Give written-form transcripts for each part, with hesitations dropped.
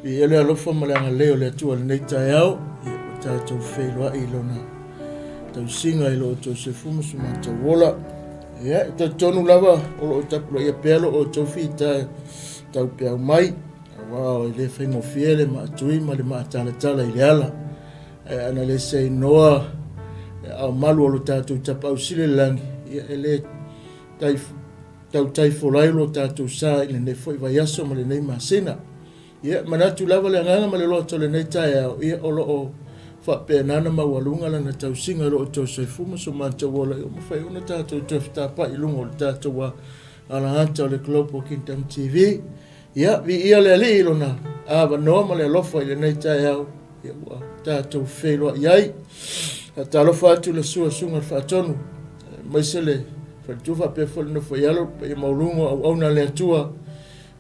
Viia le alofa ma le agalelei o le Atua i lenei taeao, ia ua tatou feiloai i Lona tausiga i lo outou soifua ma so matou ola. Ia, e talitonu lava o lo o tapulaia pea lo outou fita taupeau mai, aua e le faigofie le maatui ma le maatalatala i le ala. Ae ana le seinoa le aao malu o lo tatou Tapaau Sili i le lagi, ia e le tautai fola ai lo tatou sa i lenei foi vaiaso ma lenei masina. Ia, manatu lava le agaga ma le loto i lenei taeao, ia, o lo o faapena ona maualuga lana tausiga i lo outou soifua ma so matou ola, ia ua mafai ona tatou toe fetapai i luga o le tatou alagata o le Global Kingdom TV. Ia, viia le Alii i lona avanoa ma le alofa i lenei taeao, ia ua tatou feiloai ai. Faatalofa atu i le suasuga o le faatonu, aemaise le faletua faapea foi le nofo i alo, le paia maualuga o auauna a le Atua,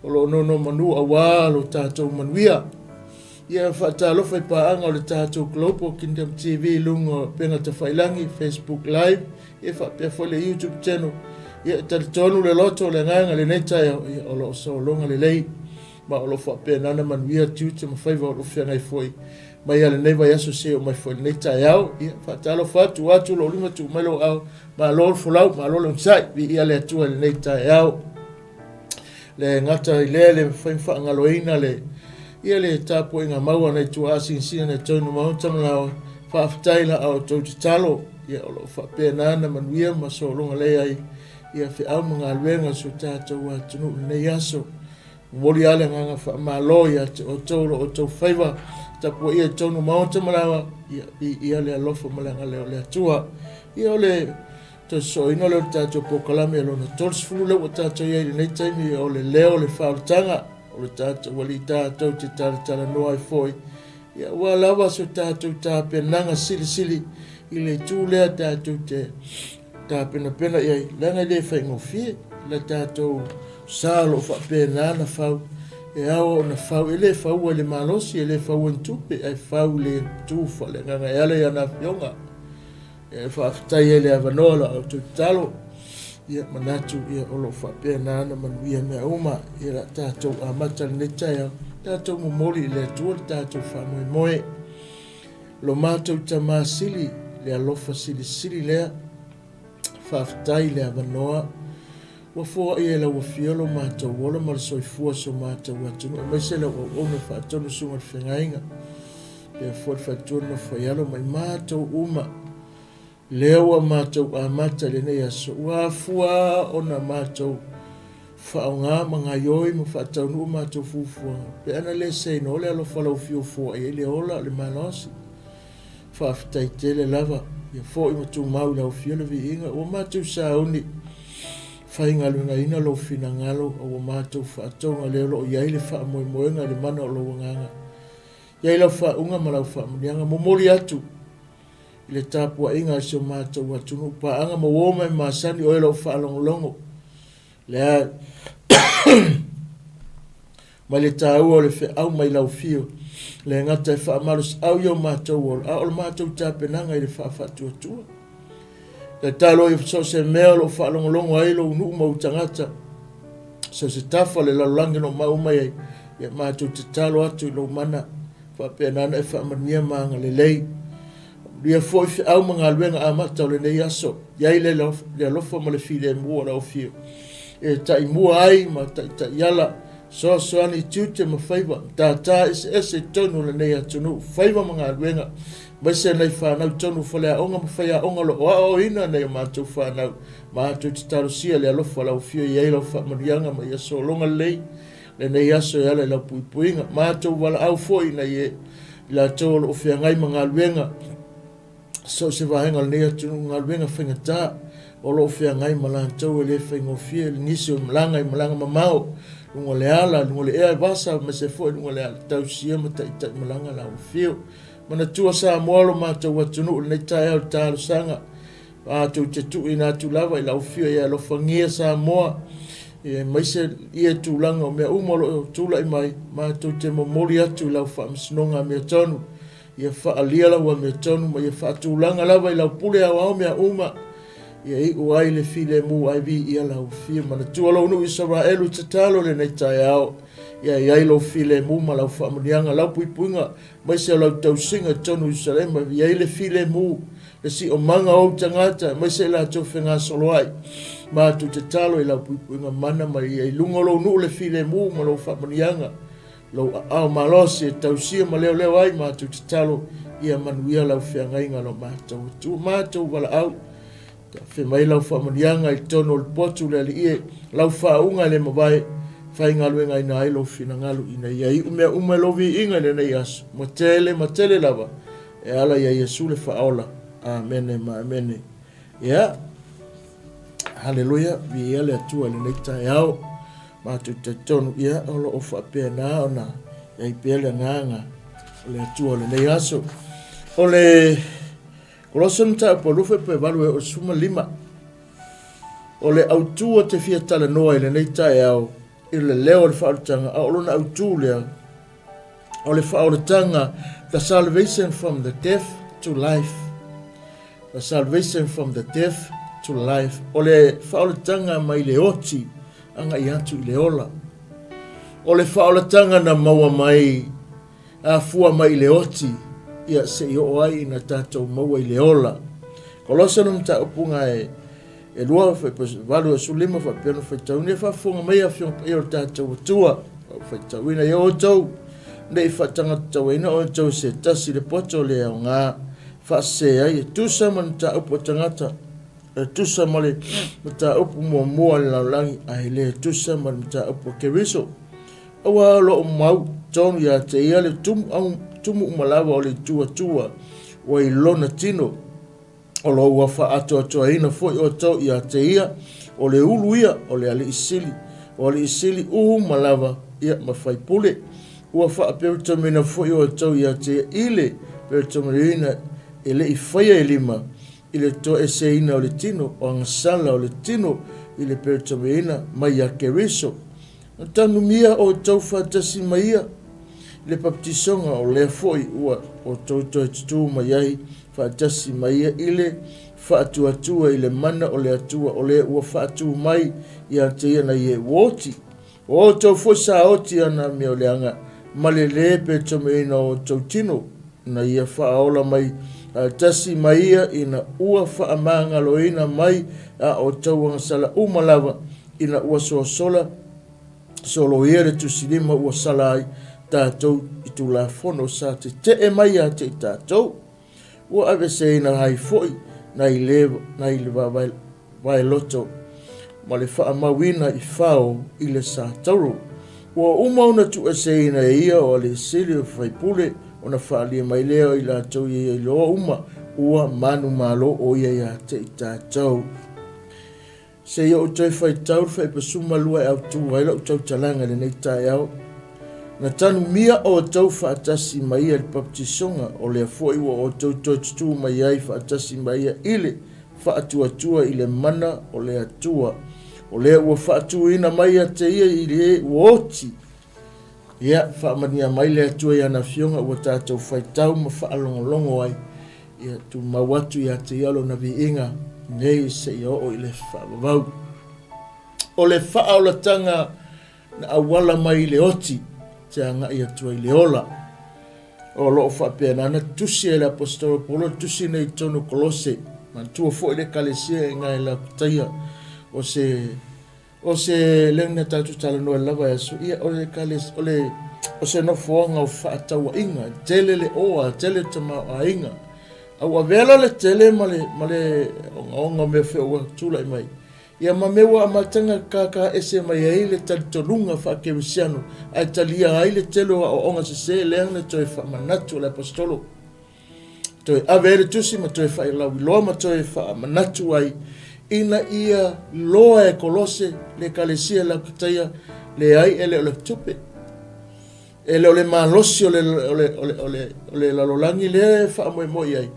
o lo o nonomanu aua lo tatou manuia. Ia faatalofa i paaga o le tatou Global Kingdom TV i luga o upega tafailagi, Facebook Live, ia faapea foi le YouTube channel. Ia e talitonu le loto o le agaga i lenei taeao, ia o lo o sologa lelei ma o lo o faapena ona manuia tiute ma faiva o lo o feagai foi mai a lenei vaiaso seia oo mai foi i lenei taeao. Ia faatalofa atu, atu lou lima tuu mai lou aao, malo le folau, malo le onosai, viia le Atua i lenei taeao. Le gata i lea, le mafai ona faagaloina le ia le tapuaiga mau a nai tuaa sinasina nai Tony Maota ma Laoa. Faafetai la a outou tatalo, ia o lo o faapena ona manuia ma sologa lelei ai ia feau ma galuega o si o tatou atunuu i lenei aso. Momoli lava le agaga faamalo ia te outou o lo outou faiva tapuaia i totonu o Maota ma Laoa, ia viia le alofa ma le agalelei o le Atua. Ia o le Toe sosooina lea o le tatou polokalame lona 30 lea ua tatou i ai i lenei taimi, o le leo o le faaolataga o le tatou Alii tatou te talatalanoa ai foi, ia aua lava so tatou tapenaga silisili i le itu lea tatou te tapenapena i ai, leaga e le faigofie le tatou sa o lo o faapena ona fau. E ao ona fau, e le faua i le malosi, e le faua i ni tupe, ae fau i le itu faaleagaga e ala i ana Afioga. E faafetai ai le avanoa la outou tatalo. Ia manatu ia o lo o faapena ona manuia mea uma. Ia la tatou amata lenei taeao, tatou momoli i le Atua le tatou faamoemoe. Lo matou Tama Sili, le alofa silisili lea, faafetai le avanoa ua foai e lau Afio lo matou ola ma le soifua o si o matou atunuu, aemaise lau auauna faatonu susuga i le Feagaiga. Pea foi le faletua le nofo i alo ma i matou uma. Lea ua matou amata i lenei aso, ua afua ona matou faaaoga ma gaioi ma faataunuu matou fuafuaga, pe ana le seinoa le alofa lau Afio foai ai le ola o le malosi. Faafetai tele lava, ia foi ma tumau i lau Afio le viiga, ua matou sauni faigaluegaina lou finagalo, a ua matou faatoga lea o lo o i ai le faamoemoega i le mana o lou Agaga. I ai lau faauuga ma lau faamanuiaga. Momoli atu i le tapuaiga a si o matou atunuu paaga ma uo mai masani oe lou faalogologo. Lea mai le taua o le feau mai lau fio, le gata e faamalosiau i o matou ola, a o le matou tapenaga i le faafaatuatua. Tatalo i so o se mea o lo o faalogologo ai lou nuu ma ou tagata, so o se tafa o le lalolagi o lo o maua mai ai, ia matou tatalo atu i lou mana, faapena ona e faamanuia ma agalelei. Manuia foi feau ma galuega amata o lenei aso, i ai le alofa ma le filemu o lau Afio, e taimua ai ma taitaiala Fesoasoani i tiute ma faiva, matata eseese i totonu o lenei atunuu, faiva ma galuega, aemaise nai fanau i totonu o faleaoga ma faiaoga o lo o aoaoina nai a matou fanau. Matou te talosia le alofa o lau Afio i ai lau faamanuiaga ma ia sologa lelei lenei aso e ala i lau puipuiga. Matou valaau foi ina ia i latou o lo o feagai ma galuega so o se vaega o lenei atunuu, galuega faigata o lo o feagai ma latou e le faigofie le nisi o malaga i malaga mamao, luga o le ala, luga o le ea vasa, aemaise foi luga o le ala tausia ma taitai malaga lau afio. Manatua Samoa lo matou atunuu i lenei taeao i le talosaga, matou te tuuina atu lava i lau afio ia alofagia Samoa, aemaise ia tulaga o mea uma o lo o tulai mai, matou te momoli atu i lau faamasinoga amiotonu. Ia faaalia lau amiotonu ma ia faatulaga lava i lau pule aoao mea uma, ia iu ai le filemu ae viia lau afio. Manatua lou nuu Isaraelu i tatalo i lenei taeao. Ia i ai lou filemu ma lau faamanuiaga, lau puipuiga, aemaise o lau tausiga i totonu o Ierusalema, ia i ai le filemu, le siomaga o ou tagata, aemaise i latou fegasoloai. Matou tatalo i lau puipuiga mana ma ia i luga o lou nuu le filemu ma lou faamanuiaga, lou aao malosi e tausia ma leoleo ai. Matou tatalo ia manuia lau feagaiga lo matou Atua. Matou valaau, Tafea mai lau faamanuiaga i totonu o le potu le Alii e, lau faauuga e le mavae, faigaluegaina ai lou finagalo ina ia iu mea uma i lou viiga i lenei aso, ma tele ma tele lava, e ala ia Iesu le Faaola. Amene ma amene. Ia, haleluia, viia le Atua i lenei taeao. Matou talitonu, ia, o lo o faapena ona i ai pea le agaga o le Atua o lenei aso. O le Kolosa mataupu 28 e oo 15. O le autū o te fia talanoa i lenei taeao i le leo o le faaolataga, a o lona autū lea, o le faaolataga the salvation from the death to life. The salvation from the death to life. O le faaolataga mai le oti agai atu i le ola. O le faaolataga na maua mai afua mai i le oti, ia se i oo ai ina tatou maua i le ola. Kolosa le mataupuga e e 2 8 15 faapea ona faitauina. Ia faafofoga mai Afioga Paia o le tatou Atua, o faitauina ia outou, ne i faatagatatauaina outou e se tasi le poto le aoga faasese ai e tusa ma le mataupu a tagata, e tusa ma le mataupu muamua a le lalolagi, ae le tusa ma le mataupu a Keriso. Aua o lo o mau tonu ia te ia le tumu, au, tumu uma lava o le itu Atua ua i lona tino. O lo ua faaatoatoaina foi outou ia te ia, o le ulu ia o le alii sili, o alii sili uma lava ia ma faipule. Ua faaperutamina foi outou ia te ia i le perutaminaina e le i faia e lima, i le toeseina o le tino, o agasala o le tino i le perutaminaina mai ia Keriso. Na tanumia outou faatasi ma ia i le baptisoga, o lea foi ua outou toe tutū mai ai faatasi ma ia i le faatuatua i le mana o le Atua, o lea ua faatū mai ia te ia nai e ua oti. O outou foi sa oti ana mea o leaga ma le lē petomeina o outou tino, na ia faaola mai tasi ma ia ina ua faamagaloina mai a outou agasala uma lava, ina ua sosola soloia le tusilima ua sala ai tatou i Tulafono sa tetee mai ia te i tatou. Ua aveseina ai foi nai le, nai le vaeloto ma le faamauina i fao i le satauro. Ua uma ona tuueseina e ia o alii sili o faipule ona faalia mai lea o i latou ia iloa uma ua manumalo o ia ia te i tatou. Se i ou toe faitau le faipasuma lua e autu ai lau tautalaga i lenei taeao. Na tanumia outou faatasi ma ia i le baptisoga, o lea foi ua outou toe tutū mai ai faatasi ma ia i le faatuatua i le mana o le Atua, o lea ua faatuina mai ia te ia i le ua oti. Ia, faamanuia mai le Atua i ana Afioga ua tatou faitau ma faalogologo ai. Ia tumau atu ia te ia lona viiga nei seia oo i le faavavau. O le faaolataga na auala mai i le oti te agai atu ai i le ola. O lo o faapena ona tusi e le Aposetolo Paulo le tusi nei i totonu o Kolose. Manatua foi le Ekalesia i ina i Laokitaia o se O se leo na tatou talanoa lava e aso ia, o le ekalesia, o le, o se nofoaga o fefaatauaiga, e tele le oa, e tele le tamaoaiga. A ua avea la le tele ma le, ma le ogaoga o mea foi ua tulai mai, ia ma mea ua amataga kakaese mai ai le talitonuga faakerisiano, ae talia ai le tele o aoaoga sese lea na toe faamanatu e le Aposetolo. Toe ave ai le tusi ma toe failauiloa ma toe faamanatu ai ina ia loa e Kolose le ekalesia Laokitaia, leai e le o le tupe, e le o le malosi o le, o le, o le, o le, o le lalolagi lea e faamoemoe i ai,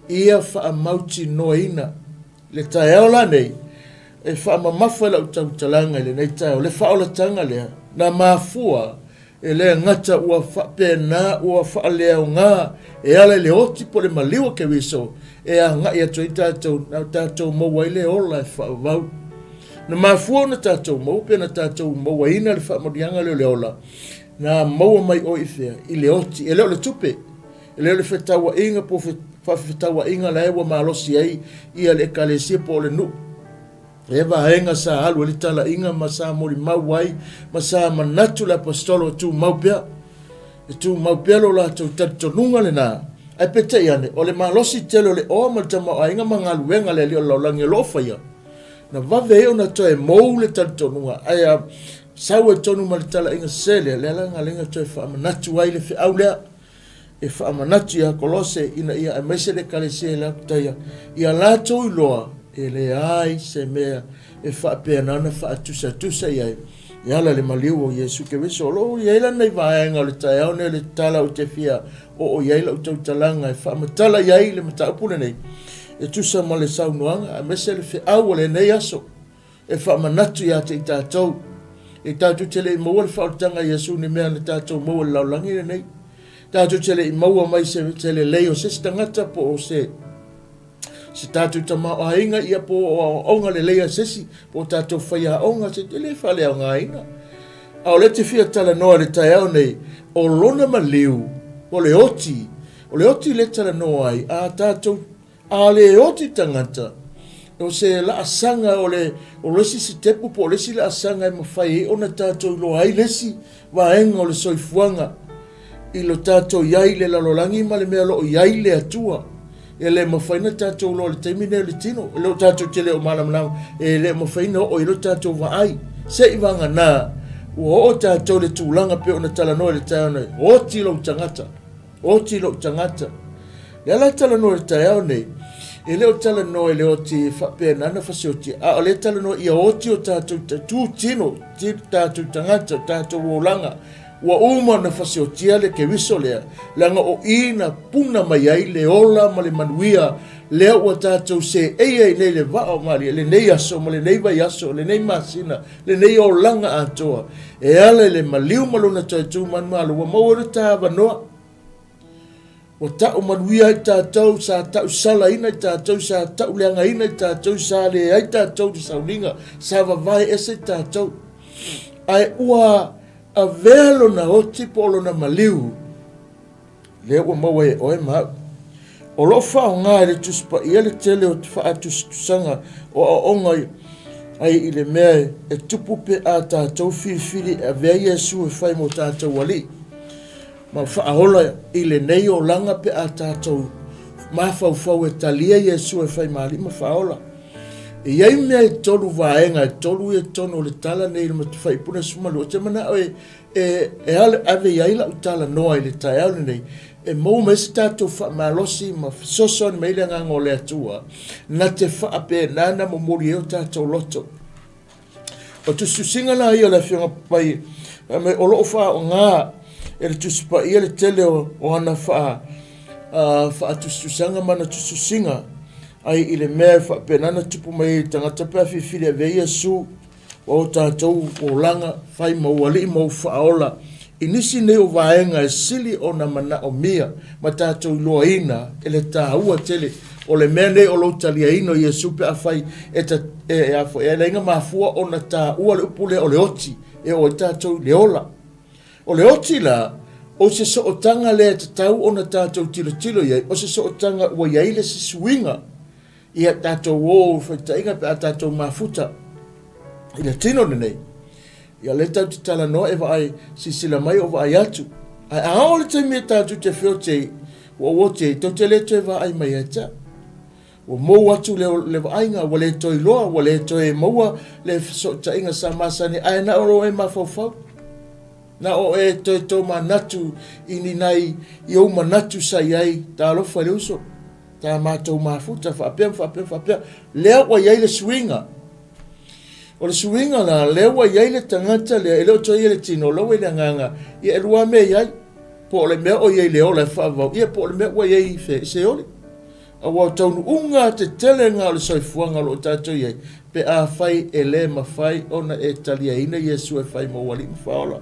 ia faamautinoaina. Le taeao la nei, e faamamafa i lau tautalaga i lenei taeao le faaolataga lea na mafua e le gata ua faapena ua faaleaoga e ala i le oti po o le maliu o Keriso e agai atu ai tatou, na tatou maua ai le ola e faavavau. Na mafua ona tatou maua pe na tatou mauaina le faamanuiaga lea o le ola, na maua mai oe i fea? I le oti, e le o le tupe, e le o le fetauaiga po o faafetauaiga la e ua malosi ai ia le ekalesia po o le nuu. Lea vaega sa alu ai le talaiga ma sa molimau ai ma sa manatu le aposetolo e tumau pea. E tumau pea lo latou talitonuga lena. Ae peitai ane, o le malosi tele o le oa ma le tamaoaiga ma galuega a le Alii o le lalolagi o lo o faia, na vave ai ona toe mou le talitonuga, ae a sau ai tonu ma le talaiga sese lea, lea la na ala ai ona toe faamanatu ai le feau lea. E faamanatu ia Kolose ina ia aemaise le Ekalesia i Laotaia, ia latou iloa e leai se mea e faapena ona faatusatusa i ai e ala i le maliu o Iesu Keriso. O lo o i ai la nei vaega o le taeao nei o le tala ou te fia oo i ai lau tautalaga e faamatala i ai le mataupu lenei e tusa ma le saunoaga aemaise le feau o lenei aso. E faamanatu ia te i tatou, e tatou te le i maua le faaolataga a Iesu ni mea na tatou maua i le lalolagi lenei. Tatou te le i maua mai se, se lelei o se isi tagata po o se se tatou tamaoaiga ia po o aoaoga lelei a se isi, po o tatou faiaoga, se te le faaleaogaina. A o lea te fia talanoa i le taeao nei, o lona maliu, o le oti, o le oti lea talanoa ai, a tatou A le oti tagata, o se laasaga o le o le isi sitepu po o le isi laasaga e mafai ai ona tatou iloa ai le isi vaega o le soifuaga i lo tatou i ai i le lalolagi ma le mea o lo o i ai le Atua. E le mafai ona tatou iloa i le taimi lenei o le tino, e le o tatou te le o malamalama, e le o mafai ona oo i ai lo tatou vaai. Se i vagana ua oo tatou i le tulaga pei ona talanoa i le taeao nei, oti lou tagata. Oti lou tagata. Le ala e talanoa i le taeao nei, e le o talanoa i le oti e faapena ona fasioti, a o lea e talanoa ia oti o tatou tu tino, tatou tagata, tatou olaga, ua uma ona fasiotia le Keriso lea, leaga o i na puna mai ai le ola ma le manuia lea ua tatou seei ai nei le vaa o Malie, lenei aso ma lenei vaiaso, lenei masina, lenei olaga atoa e ala i le maliu ma lona toe tu manumalo, ua maua ai lo ta avanoa. Ua tau manuia ai tatou, sa tau salaina i tatou, sa tau leagaina i tatou, sa leai tatou i le sauniga, sa vavae ese i tatou. Ae ua avea lona oti po o lona maliu Lea ua maua e oe ma au. O lo o faaaoga e le Tusi Paia le tele o faatusatusaga o aoaoga ai i le mea e tupu pe a tatou filifili e avea Iesu e fai mo tatou Alii ma faaola i lenei olaga pe a tatou mafaufau e talia Iesu e fai ma Alii ma faaola. E i ai mea e tolu vaega e tolu ia i totonu o le tala nei i le Fuaiupu 12. Ou te manao e E ave i ai lau talanoa i le taeao lenei, e maua mai se tatou faamalosi ma fesoasoani mai le Agaga o le Atua, na te faapena na momoli ai o tatou loto. O tusitusiga la ia o le Afioga Papai, o lo o faaaoga e le Tusi Paia le tele o ana faa, faatusatusaga ma ana tusitusiga ai i le mea e faapena na tupu mai ai i tagata pe a filifili ave ai Iesu o o tatou olaga fai ma ou alii ma ou faaola i nisi nei o vaega e sili ona manaomia ma tatou iloaina e le taua tele o le mea nei o lou taliaina o Iesu pe afai e ta, e, a foi, e ala ai na mafua ona taua le upu lea o le oti e oo ai tatou i le ola. O le oti la, o se sootaga lea e tatau ona tatou tilotilo i ai, o se sootaga ua i ai le isi suiga Ia tatou o i faitaiga pe a tatou mafuta i le tino lenei. Ia lea tatou te talanoa e vaai, silasila mai o vaai atu. Ae a oo le taimi e tatou te feote ai, ua ou ote ai, tou te le toe vaai mai ia te au. Ua mou atu le, le vaaiga, ua le toe iloa, ua le toe maua le fesootaiga sa masani, ae na o e mafaufau. Na o e toe tomanatu i ni nai i ou manatu sa i ai, talofa i le uso. Ta matou mafuta faapea ma faapea ma faapea. Lea ua i ai le suiga. O le suiga la, lea ua i ai le tagata lea, e le o toe i ai le tino, o la ua i le agaga, ia e lua mea e i ai. Po o le mea o i ai le ola e faavavau, ia po o le mea ua i ai i fea, i Seoli. Aua o taunuuga tetelega o le soifuaga o lo o tatou i ai, pe afai e le mafai ona e taliaina Iesu e fai ma ou Alii ma Faaola.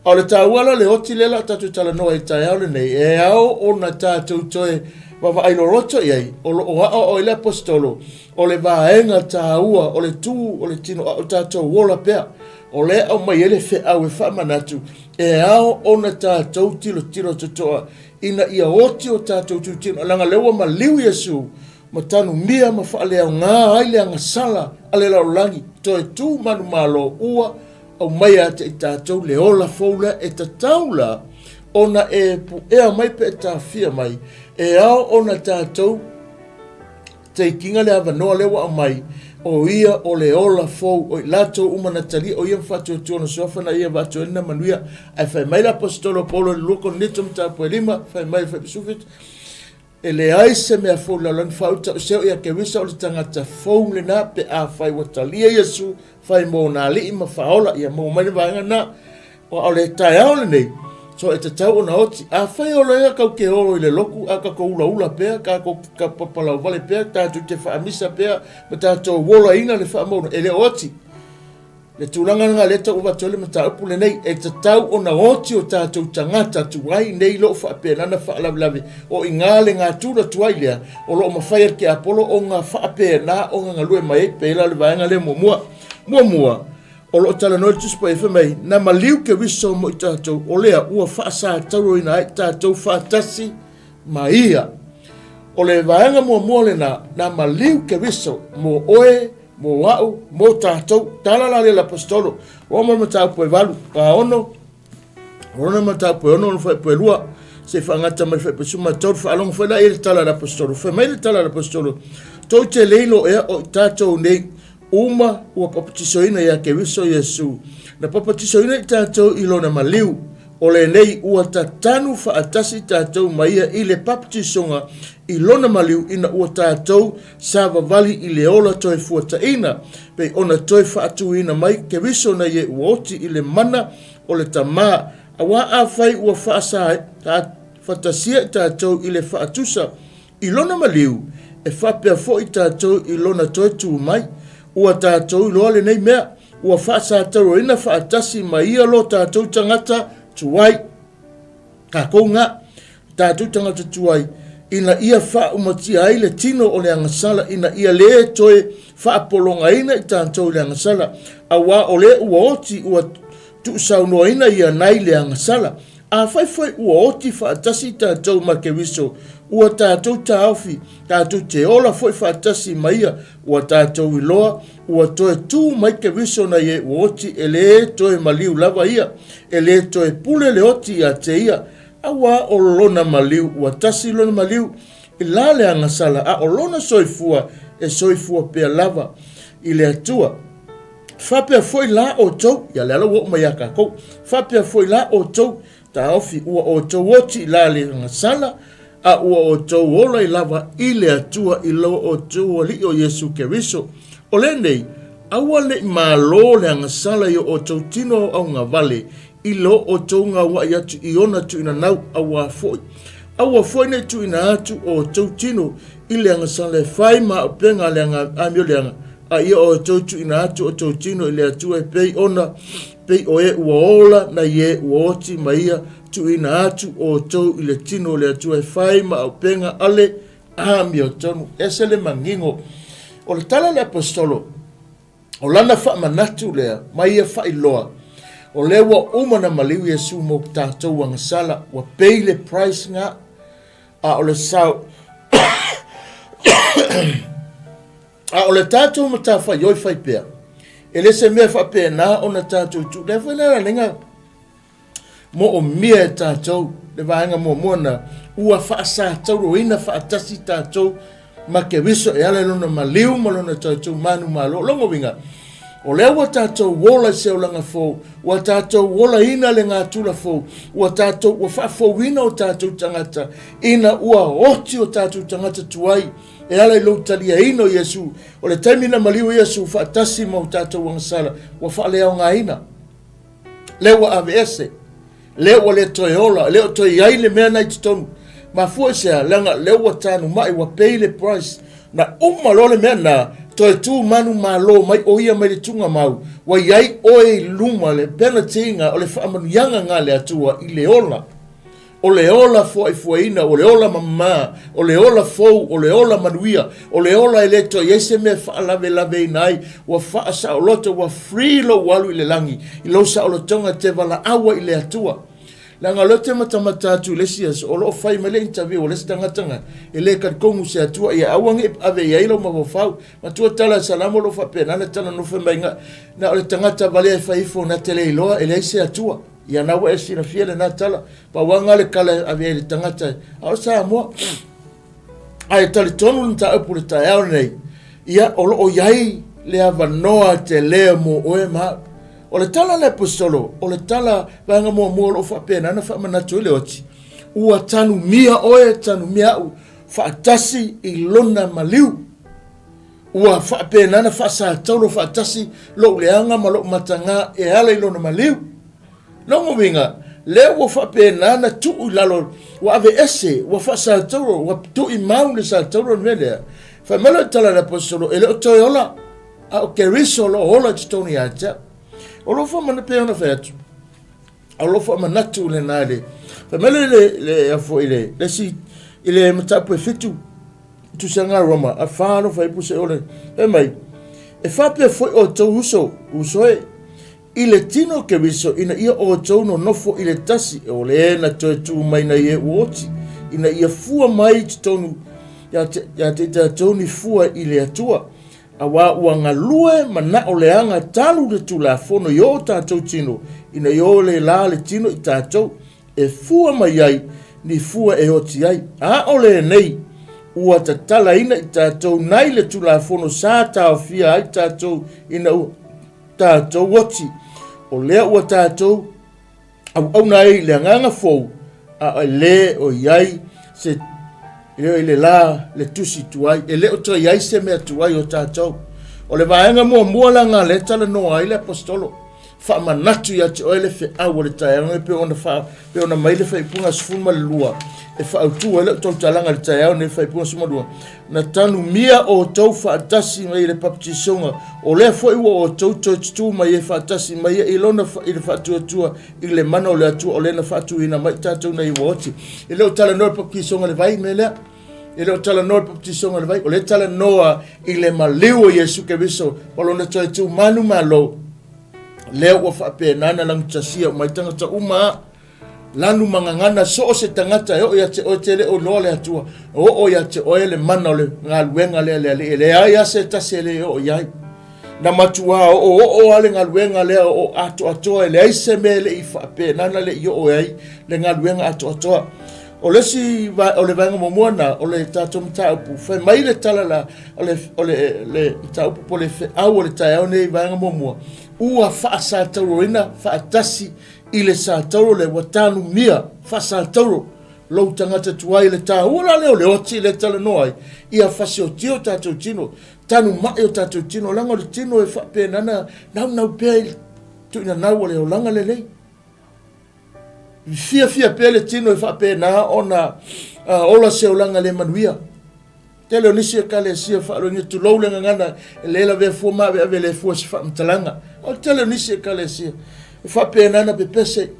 A o le taua la o le oti lea o le a tatou talanoa ai i le taeao lenei, e ao ona tatou toe vaavaai loloto i ai, o lo o aoao ai le Aposetolo, o le vaega taua o le tu o le tino a o tatou ola pea. O lea e aumai ai le feau e faamanatu, e ao ona tatou tilotilo totoa ina ia oti o tatou tutino, leaga o lea ua maliu Iesu ma tanumia ma faaleaoga ai le agasala a le lalolagi, toe tu manumalo ua aumaia ia te i tatou le ola fou lea e tatau la ona e puea mai pe e tafia mai, e ao ona tatou teikiga le avanoa lea ua aumai, o ia o le ola fou, o i latou uma na talia, o ia ma faatuatua ona suafa na ia vaatu ai lena manuia. Ae fai mai le Aposetolo o Paulo i le 2 Korinito mataupu e 5, fai mai le 17, E leai se mea fou i le lalolagi faauta o seo ia Keriso o le tagata fou lena pe afai ua talia Iesu fai mo ona alii ma faaola ia maua mai le vaega lena. Aua o le taeao lenei, so e tatau ona oti. Afai o lea kau te olo i le lotu a tatou ulaula pea, tatou te papalauvale pea, tatou te faamisa pea ma tatou olaina le faamauina, e le o oti. Le tulaga lena lea tau avatu ai le mataupu lenei, e tatau ona oti o tatou tagata tuai nei lo o faapena ona faalavelave. O i ina le natura tuai lea o lo o mafai e le tiapolo ona faapena ona galue mai ai, pei la o le vaega lea muamua. Muamua, o lo o talanoa le Tusi Paia fai mai, na maliu Keriso mo i tatou, o lea ua faasatauroina ai tatou faatasi ma ia. O le vaega muamua lena, na maliu Keriso mo oe, mo au, mo tatou. Tala la lea le Aposetolo, Roma mataupu e 8, 6, Roma mataupu e 6, ono fuaiupu e 2, se i faagata mai fuaiupu e 13, faalogo foi la i le tala a le Aposetolo. Fai mai le tala a le Aposetolo, tou te le ilo ea o i tatou nei uma ua papatisoina ia Keriso Iesu. Na papatisoina i tatou i lona maliu. O lenei ua tatanu faatasi tatou ma ia i le papatisoga i lona maliu ina ua tatou savavali i le ola toe fuataina, pei ona toe faatuina mai Keriso na ie ua oti i le mana o le Tama, auā afai ua faatasia i tatou i le faatusa i lona maliu, e faapea foi tatou i lona toe tu mai. Ua tatou iloa lenei mea, ua faasatauaina faatasi ma ia lo tatou tagata tuai, tatou na, tatou tagata tuai, ina ia faaumatia ai le tino o le agasala, ina ia lē toe faapologaina i tatou i le agasala, auā o lē ua oti ua tuusaunoaina ia nai le agasala. Afai foi ua oti faatasi tatou ma Keriso, ua tatou taofi, tatou te ola foi faatasi ma ia, ua tatou iloa, ua toe tu mai Keriso nai e ua oti, e lē toe maliu lava ia, e lē toe pule le oti ia te ia, auā o lona maliu, ua tasi lona maliu i la le agasala, a o lona soifua e soifua pea lava i le Atua. Faapea foi la outou, ia lea la ua oo mai ia tatou, faapea foi la outou, taofi ua outou oti i la le agasala, a ua outou ola i lava i le Atua i lo outou Alii o Iesu Keriso. O lenei, aua ne i malo le agasala i o outou tino augavale i lo outou gauaʻi atu i ona tuuina nau, auā foi. Aua foi ne i tuuina atu o outou tino i le agasala e fai ma auupega a le amioleaga, a ia outou tuuina atu o outou tino i le Atua e pei ona pei o e ua ola nai e ua oti ma ia tuuina atu outou i le tino o le Atua e fai ma auupega a le amiotonu. Ese le manino o le tala a le Aposetolo. O lana faamanatu lea ma ia faailoa, o lea ua uma ona maliu Iesu mo tatou agasala, ua pay le price nga, a o le sao a o le tatou matafaioi fai pea, e le se mea faapena ona tatou tu. Lea foi la lenga moomia e tatou le vaega muamua na ua faasatauroina faatasi tatou ma Keriso e ala i lona maliu ma lona tatou manumalo. O lona uiga, o lea ua tatou ola i se olaga fou, ua tatou olaina le natura fou, ua tatou ua faafouina o tatou tagata ina ua oti o tatou tagata tuai e ala i lou taliaina o Iesu. O le taimi na maliu ai Iesu faatasi ma o tatou agasala, ua faaleaogaina. Lea ua aveese, lea ua le toe ola, le o toe i ai le mea na i totonu. Mafua i se a? Leaga lea ua tanumai, ua pay le price. Na uma loa le mea na, Toe tu manumalo mai ʻo ia mai le tugamau, ua i ai ʻoe i luma le penalty-ga o le faamanuiaga ga le Atua i le ola. O le ola fuaifuaina, o le ola mamā, o le ola fou, o le ola manuia, o le ola e le toe i ai se mea e faalavelave-ina ai, ua faasaoloto, ua free lou alu i le lagi, i lou saolotoga e te valaau ai i le Atua. Leaga o lea ou te matamata atu i le isi aso, o lo o fai mai le interview a le isi tagata na, e le talitonu se Atua, ia aua ne i ave i ai lou mafaufau. Matua tala a Salamo o lo o faapena ona talanoa mai, na, na o le tagata valea e fai ifo na te le iloa e leai se Atua. Ia na ua e silafia lena tala. Pau lava lena o le tala e ave ai i le tagata, a o Samoa. Ae talitonu le mataupu i le taeao lenei, ia o lo o i ai le avanoa tele mo oe ma au. O le tala a le Aposetolo, o le tala vaega muamua o lo o faapena ona faamanatu ai le oti, ua tanumia oe, tanumia au, faatasi i lona maliu. Ua faapena ona faasataulo faatasi lou leaga ma lou matagā e ala i lona maliu. Lona uiga, lea ua faapena ona tuu i lalo, ua aveese, ua faasataulo, ua tuuimau le sataulo le mea lea. Fai mai loa le tala a le Aposetolo, e le o toe ola, a o Keriso o lo o ola i totonu ia te au. O lou faamanatu, pei ona fai atu, o lou faamanatu lena i le, fai mai le, le, le, a foi le, le isi, i le mataupu e fitu, Tusiga a Roma, a fa alo fuaiupu se ole, fai mai, e faapea foi outou uso, uso e, i le tino o Keriso, ina ia outou nonofo i le tasi, o le na toe tu mai nai e ua oti, ina ia fua mai i totonu ia te, ia te i tatou ni fua i le Atua. Auā ua galue manao leaga talu le Tulafono i o tatou tino, ina ia o le la le tino i tatou, e fua mai ai ni fua e oti ai. A o lenei, ua tatalaina i tatou nai le Tulafono sa taofia ai tatou ina ua tatou oti, o lea ua tatou auauna ai i le agaga fou, a e le o i ai se e le o i le la le tusi tuai, e le o toe i ai se mea tuai o tatou. O le vaega muamua la nga lea talanoa ai le Aposetolo, faamanatu ia te oe le feau o le taeao nei pei ona faa, pei ona mai le faaipuga 12 e faaautu ai lau tautalaga i le taeao nei, faaipuga 12, na tanumia outou faatasi mai i le baptisoga, o lea foi ua outou toe tutū mai ai faatasi mai ia i lona i le faatuatua i le mana o le Atua, o lea na faatuina mai tatou nei ua oti. E le o talanoa i le baptisoga i le vai mea lea. E le o talanoa i le baptisoga i le vai, o lea e talanoa i le maliu o Iesu Keriso ma lona toe tu manumalo, lea ua faapena ona lagutasia uma ai tagata uma, lanu ma gagana, so o se tagata e oo ia te oe, te le o iloa le Atua, e oo ia te oe le mana o le galuega lea le Alii, e leai lava se tasi e le oo i ai. Na matuā oooo lava le galuega lea o atoatoa, e leai se mea e le i faapena ona le i oo ai le galuega atoatoa. O le isi, o le vaega muamua lena o le tatou mataupu, fai mai le tala la, o le, o le, le mataupu po o le feau o le taeao nei, vaega muamua, ua faasatauroina faatasi i le satauro lea ua tanumia faasatauro lou tagata tuai. Le taua la lea o le oti lea e talanoa ai, ia fasiotia o tatou tino, tanumai o tatou tino, leaga o le tino e faapena ona naunau pea i le tuuinanau o le olaga lelei. Fiafia pea le tino e faapena ona ola se olaga le manuia. Tele o nisi ekalesia faaloigia, tulou le gagana, e le lavea fua ma aveave le fua se faamatalaga. O le tele o nisi ekalesia e faapena ona pepese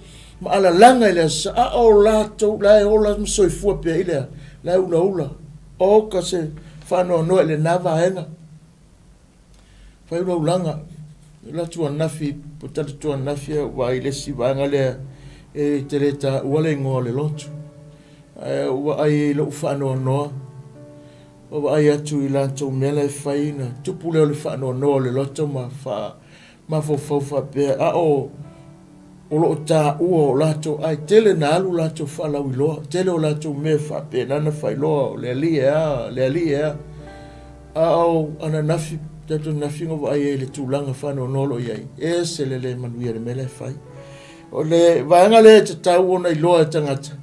ma alalaga i le aso Sa, a o latou la e ola ma soifua pea i le la e ulaula. Oka se faanoanoa i lena vaega. Fai ulaulaga, o la atu ananafi, po talu atu ananafi au vaai i le isi vaega lea e te le taua le igoa o le lotu. Ae ou vaai i lou faanoanoa, ua vaai atu i latou mea la e fai, na tupu lea o le faanoanoa o le loto ma faa mafaufau faapea, a o o lo o taua o latou ai, tele na alu latou faalauiloa, tele o latou mea faapena na faailoa o le Alii e a, le Alii e a. A o ananafi, tatou ananafi na vaai ai i le tulaga faanoanoa o lo o i ai, e ese le le manuia i le mea la e fai. O le vaega lea e tatau ona iloa e tagata,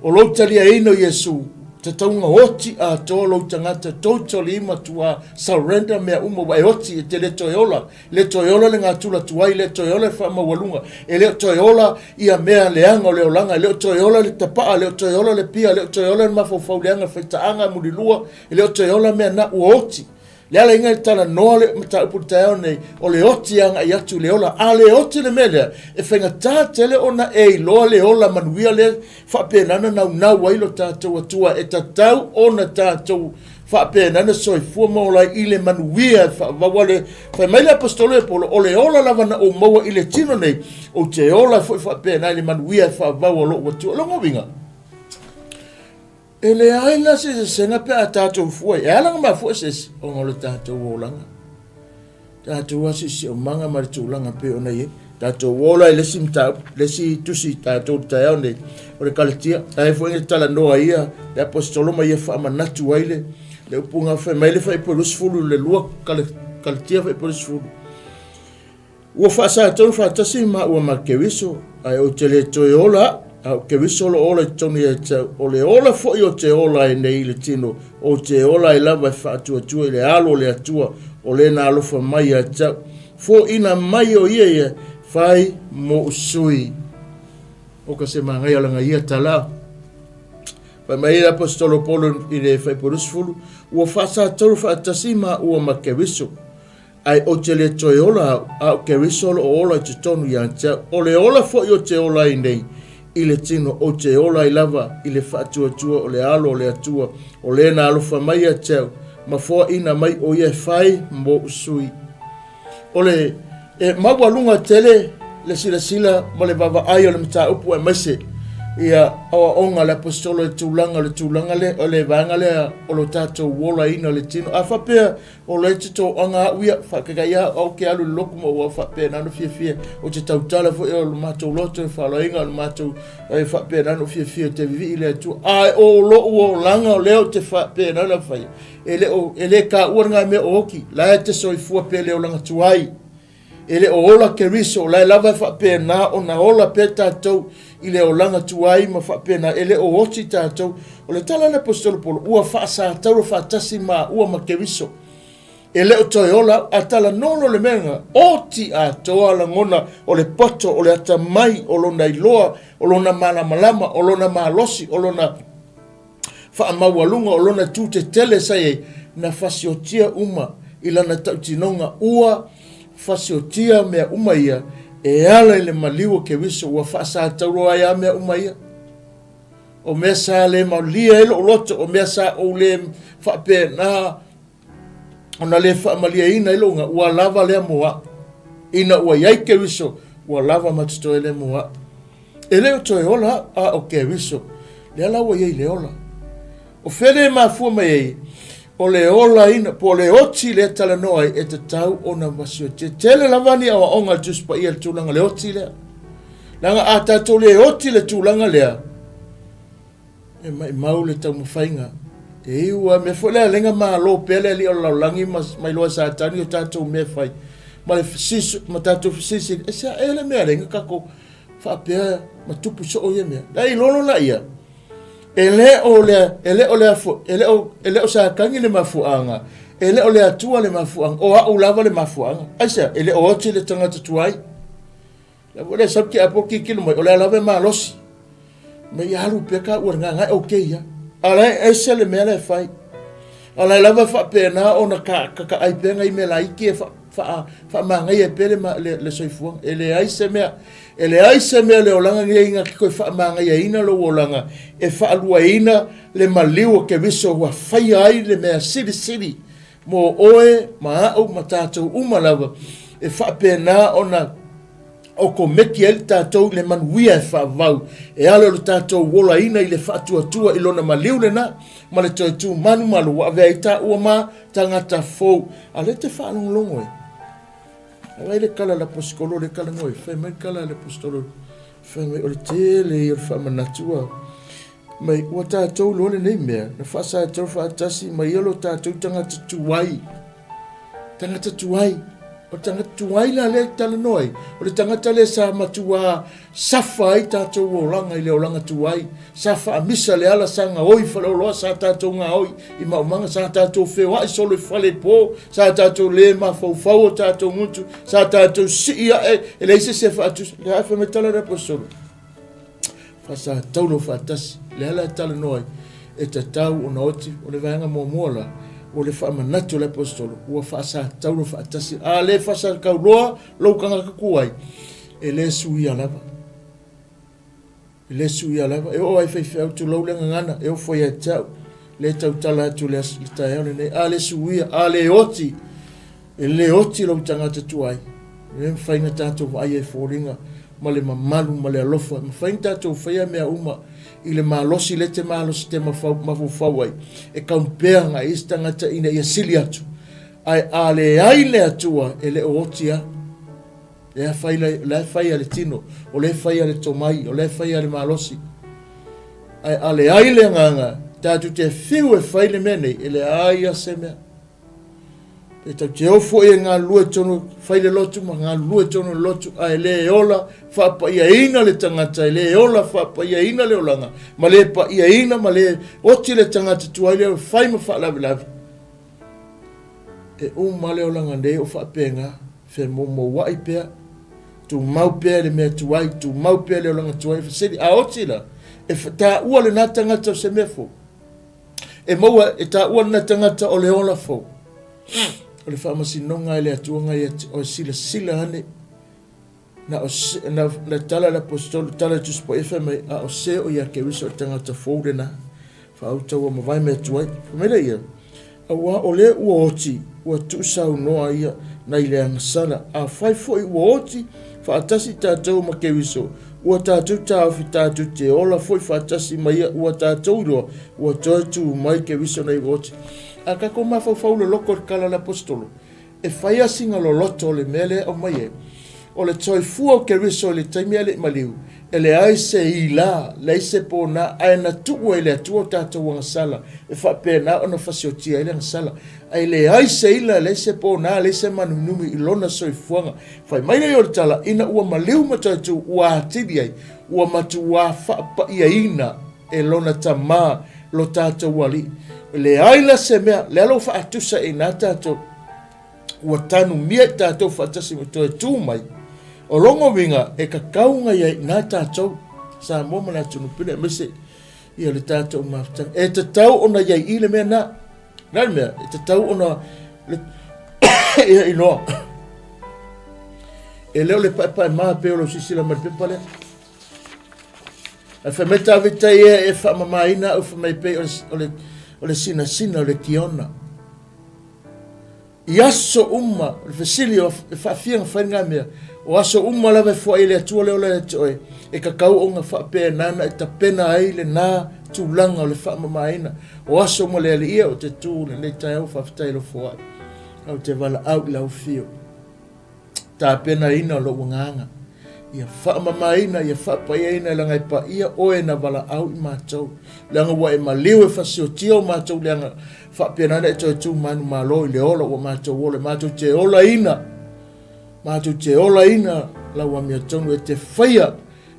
o lou taliaina o Iesu, tatau ona oti atoa lou tagata, totally matua surrender mea uma, ua e oti, e te le toe ola, le toe ola le gatula tuai, le toe ola le faamaualuga, e le o toe ola ia mea leaga o le olaga, e le o toe ola le tapaa, e le o toe ola le pia, e le o toe ola le mafaufau leaga, le faitaaga, mulilua, e le o toe ola mea na, ua oti. Le ala inga e talanoa le mataupu i le taeao nei, o le oti agai atu i le ola. A le oti le mea lea, e faigata tele ona e iloa le ola manuia lea faapena ona naunau ai lo tatou Atua. E tatau ona tatou faapena ona soifua ma ola ai i le manuia e faavau a le Fai mai le Aposetolo ia Paulo, o le ola lava na ou maua i le tino nei, ou te ola foi faapena i le manuia e faavau a lou Atua. O lona uiga, E leai la se eseesega pe a tatou fua i ai. E ala ona mafua se isi, ona o le tatou olaga. Tatou asisiomaga ma le tulaga pei ona i ai. Tatou ola i le isi mataupu, le isi tusi tatou i le taeao nei, o le Kalatia. E foi na talanoa ia le Aposetolo ma ia faamanatu ai le, le upuga fai mai le Fuaiupu 22 Kalatia Fuaiupu 20. Ua faasatonu faatasi maua ma Keriso, ae ou te le toe ola au, a o Keriso o lo o ola i totonu ia te au. O le ola foi ou te ola ai nei i le tino, ou te ola ai lava e faatuatua i le alo o le Atua, o le na alofa mai ia te au. Foina mai o ia ia, fai moʻu sui. O ka se magaia laga ia tala. Fai mai le Aposetolo Paulo i le Fuaiupu 20, Ua faasatonu faatasi maua ma Keriso, Ae ou te le toe ola au, a o Keriso o lo o ola i totonu ia te au. O le ola foi ou te ola ai nei i le tino, ou te ola ai lava i le faatuatua o le Alo o le Atua, o le na alofa mai ia te au, ma foaina mai o ia e fai moʻu sui. O le e maualuga tele le silasila ma le vaavaai o le mataupu aemaise ia aoaoga a le Aposetolo i tulaga o le tulaga lea, o le vaega lea o lo tatou olaina o le tino. A faapea O le te toaga au ia, whaakakai a au ke alu i le loku ma ua faapena ona fiafia. O te tautala foi o le matou loto e faaaloaloina o le matou e faapena ona fiafia te vivii le Atua. Ae o lou olaga o lea ou te faapena ona faia. E le o, e le kaua ngā mea o oki, la e te soifua pea le olaga tuai. E le o ola Keriso, o la e lava e faapena ona ola pea tatou i le olaga tuai ma faapena, e le o oti tatou. O le tala a le Aposetolo Paulo, ua faasatauro faatasi maua ma Keriso. E le o toe ola au, a talanoa loa le mea lena, oti atoa lagona o le poto, o le atamai, o lona iloa, o lona malamalama, o lona malosi, o lona faamaualuga o lona itu tetele sa i ai, na fasiotia uma i lana tautinoga, ua fasiotia mea uma ia e ala i le maliu o Keriso, ua faasatauroa ai a mea uma ia. O mea sa le malia ai lou loto, o mea sa ou le faapena ona le faamalieina ai lou ua lava lea mo au. Ina ua i ai Keriso, ua lava ma totoe lea mo au. E le o toe ola au, a o Keriso, lea la ua i ai le ola. O fea lea e mafua mai ai, o le olaina, po o le oti lea talanoa ai, e tatau ona masiotia. Tele lava ni aoaoga a le Tusi Paia i le tulaga le oti lea. Leaga a tatou le oti le tulaga lea, E maimau le taumafaiga. E iu a mea foi lea lenga malo pea le alii o le lalolagi ma mailoa e Satani o tatou mea e fai. Ma le fesisu, ma tatou fesilisili, e sea ea le mea lenga kako faapea ma tupu soo ia mea. La i lolo la ia, e le o le, e le o le afo, e le o, e le o Satani le mafuaaga, e le o le Atua le mafuaaga, o au lava le mafuaaga. Aisea, e le o oti le tagata tuai. La ua le sau ke apo kikilo mai, o le a lava e malosi. Mai ia alu pea ka ua ngā ngai o ke ia. A la e ese le mea la e fai. A la e lava e faapena ona ka, ka, ka ai pea ngai mea laiti e fa, fa, faamagaia e pea le, le, le soifuaga. E leai se mea, e leai se mea le olaga nei na te toe faamagaiaina lou olaga e faaluaina le maliu o Keriso ua faia ai le mea silisili mo oe ma au ma tatou uma lava e faapena ona okomeki ai le tatou i le manuia e faavavau e ala i lo tatou olaina i le faatuatua i lona maliu lena ma le toe tu malumalu ua avea ai taua ma tagata fou. A lea e te faalogologo e. Agai le kala a le aposetolo lea e talanoa ai, fai mai le kala a le aposetolo, fai mai o le tele ia o le faamanatu a mai ua tatou iloa lenei mea na faasaatau faatasi mai ia lo tatou tagata tuai. Tagata tuai. O le tagata tuai la lea e talanoa ai, o le tagata lea sa matuā safa ai tatou olaga i le olaga tuai, sa faamisa le ala, sa gaoi faleoloa, sa tatou gaoi i maumaga, sa tatou feoai solo i fale i po, sa tatou le mafaufau o tatou gutu, sa tatou sii ae e leai se isi e faatusa. Lea e fai mai tala le Aposetolo, faasataulo faatasi, lea la e talanoa ai, e tatau ona oti, o le vaega muamua la, O le faamanatu o le Aposetolo, ua faasatauro faatasi. A le faasatauroa lou tagata tuai, e le suia lava. E le suia lava. E oo lava i faifeau, tulou le gagana, e ofo ia te au, le tautala atu i le aso, le taeao lenei. A le suia, a le oti, e le oti lou tagata tuai. E le mafai ona tatou vaaia i foliga ma le mamalu ma le alofa. E mafai ona tatou faia mea uma i le malosi lea e te malosi te mafaufau ai, e compare agai isi tagata ina ia sili atu. Ae a leai le Atua, e le o oti lava. Lea fai, la e fai a le tino, o lea e fai a le tomai, o lea e fai a le malosi. Ae a leai le agaga, tatou te fiu e fai le mea nei, e leai lava se mea. Pe tatou te o foi e galulue tonu, fai le lotu ma galulue tonu le lotu, ae le ola faapaiaina le tagata, e le ola faapaiaina le olaga, ma le paiaina ma le oti le tagata tuai lea e fai ma faalavelave. E uma le olaga nei o faapena, femoumouai pea, tumau pea le mea tuai, tumau pea le olaga tuai, fesili, a oti la, e taua lena tagata o se mea fou? E maua, e taua lena tagata o le ola fou. O le faamasinoga e le Atua ngai ia te oe, silasila ane, na o se, na, na tala le aposetolo, tala le Tusi Paia fai mai, a o se o ia Keriso o le tagata fou lena, faaauta ua mavae mea tuai. Fai mai lea ia, Auā o lea ua oti, ua tuusaunoa ia nai le agasala. Afai foi ua oti faatasi tatou ma Keriso, ua tatou taofi tatou te ola foi faatasi ma ia, ua tatou iloa ua toe tū mai Keriso nei ua oti. A tatou mafaufau loloto i le tala a le Aposetolo, E fai a sina loloto o le mea lea e aumai ai. O le soifua o Keriso i le taimi a le i maliu, e leai se ila, leai se pona, ae na tuu ai e le Atua o tatou agasala e faapena ona fasiotia ai le agasala. Ae leai se ila, leai se pona, leai se manunumi i lona soifuaga. Fai mai lea o le tala, ina ua maliu ma toe tu, ua atili ai, ua matuā faapaiaina e lona Tama lo tatou Alii. E leai la se mea, lea la ua faatusa i ina tatou, ua tanumia i tatou faatasi ma toe tu mai. O lona uiga, e tatau ona i ai i ina tatou, Samoa ma le atunuu pele, aemaise ia le tatou mafutaga. E tatau ona i ai i le mea na. Le a le mea? E tatau ona le, ia iloa. E le o le paepae ma pei o lau silasila mai le pepa lea. Ae fai mai Tavita ia e faamamaina au fai mai pei o le, o le sinasina o le kiona. I aso uma, o le fesili o e faafia na fai ngā mea, o aso uma lava e foai e le Atua le ola ia te oe, e tatau ona faapena na e tapena ai lena tulaga o le faamamaina. O aso uma le Alii e o te tū lenei taeao faafetai i lou foai. Au te valaau i lau afio. Tapenaina lou agaga, ia faamamaina, ia faapaiaina, leaga e paia oe na valaau i matou, leaga ua e maliu e fasiotia o matou leaga, faapena ona e toe tu manumalo i le ola ua matou ola, matou te olaina, matou te olaina lau amiotonu e te faia,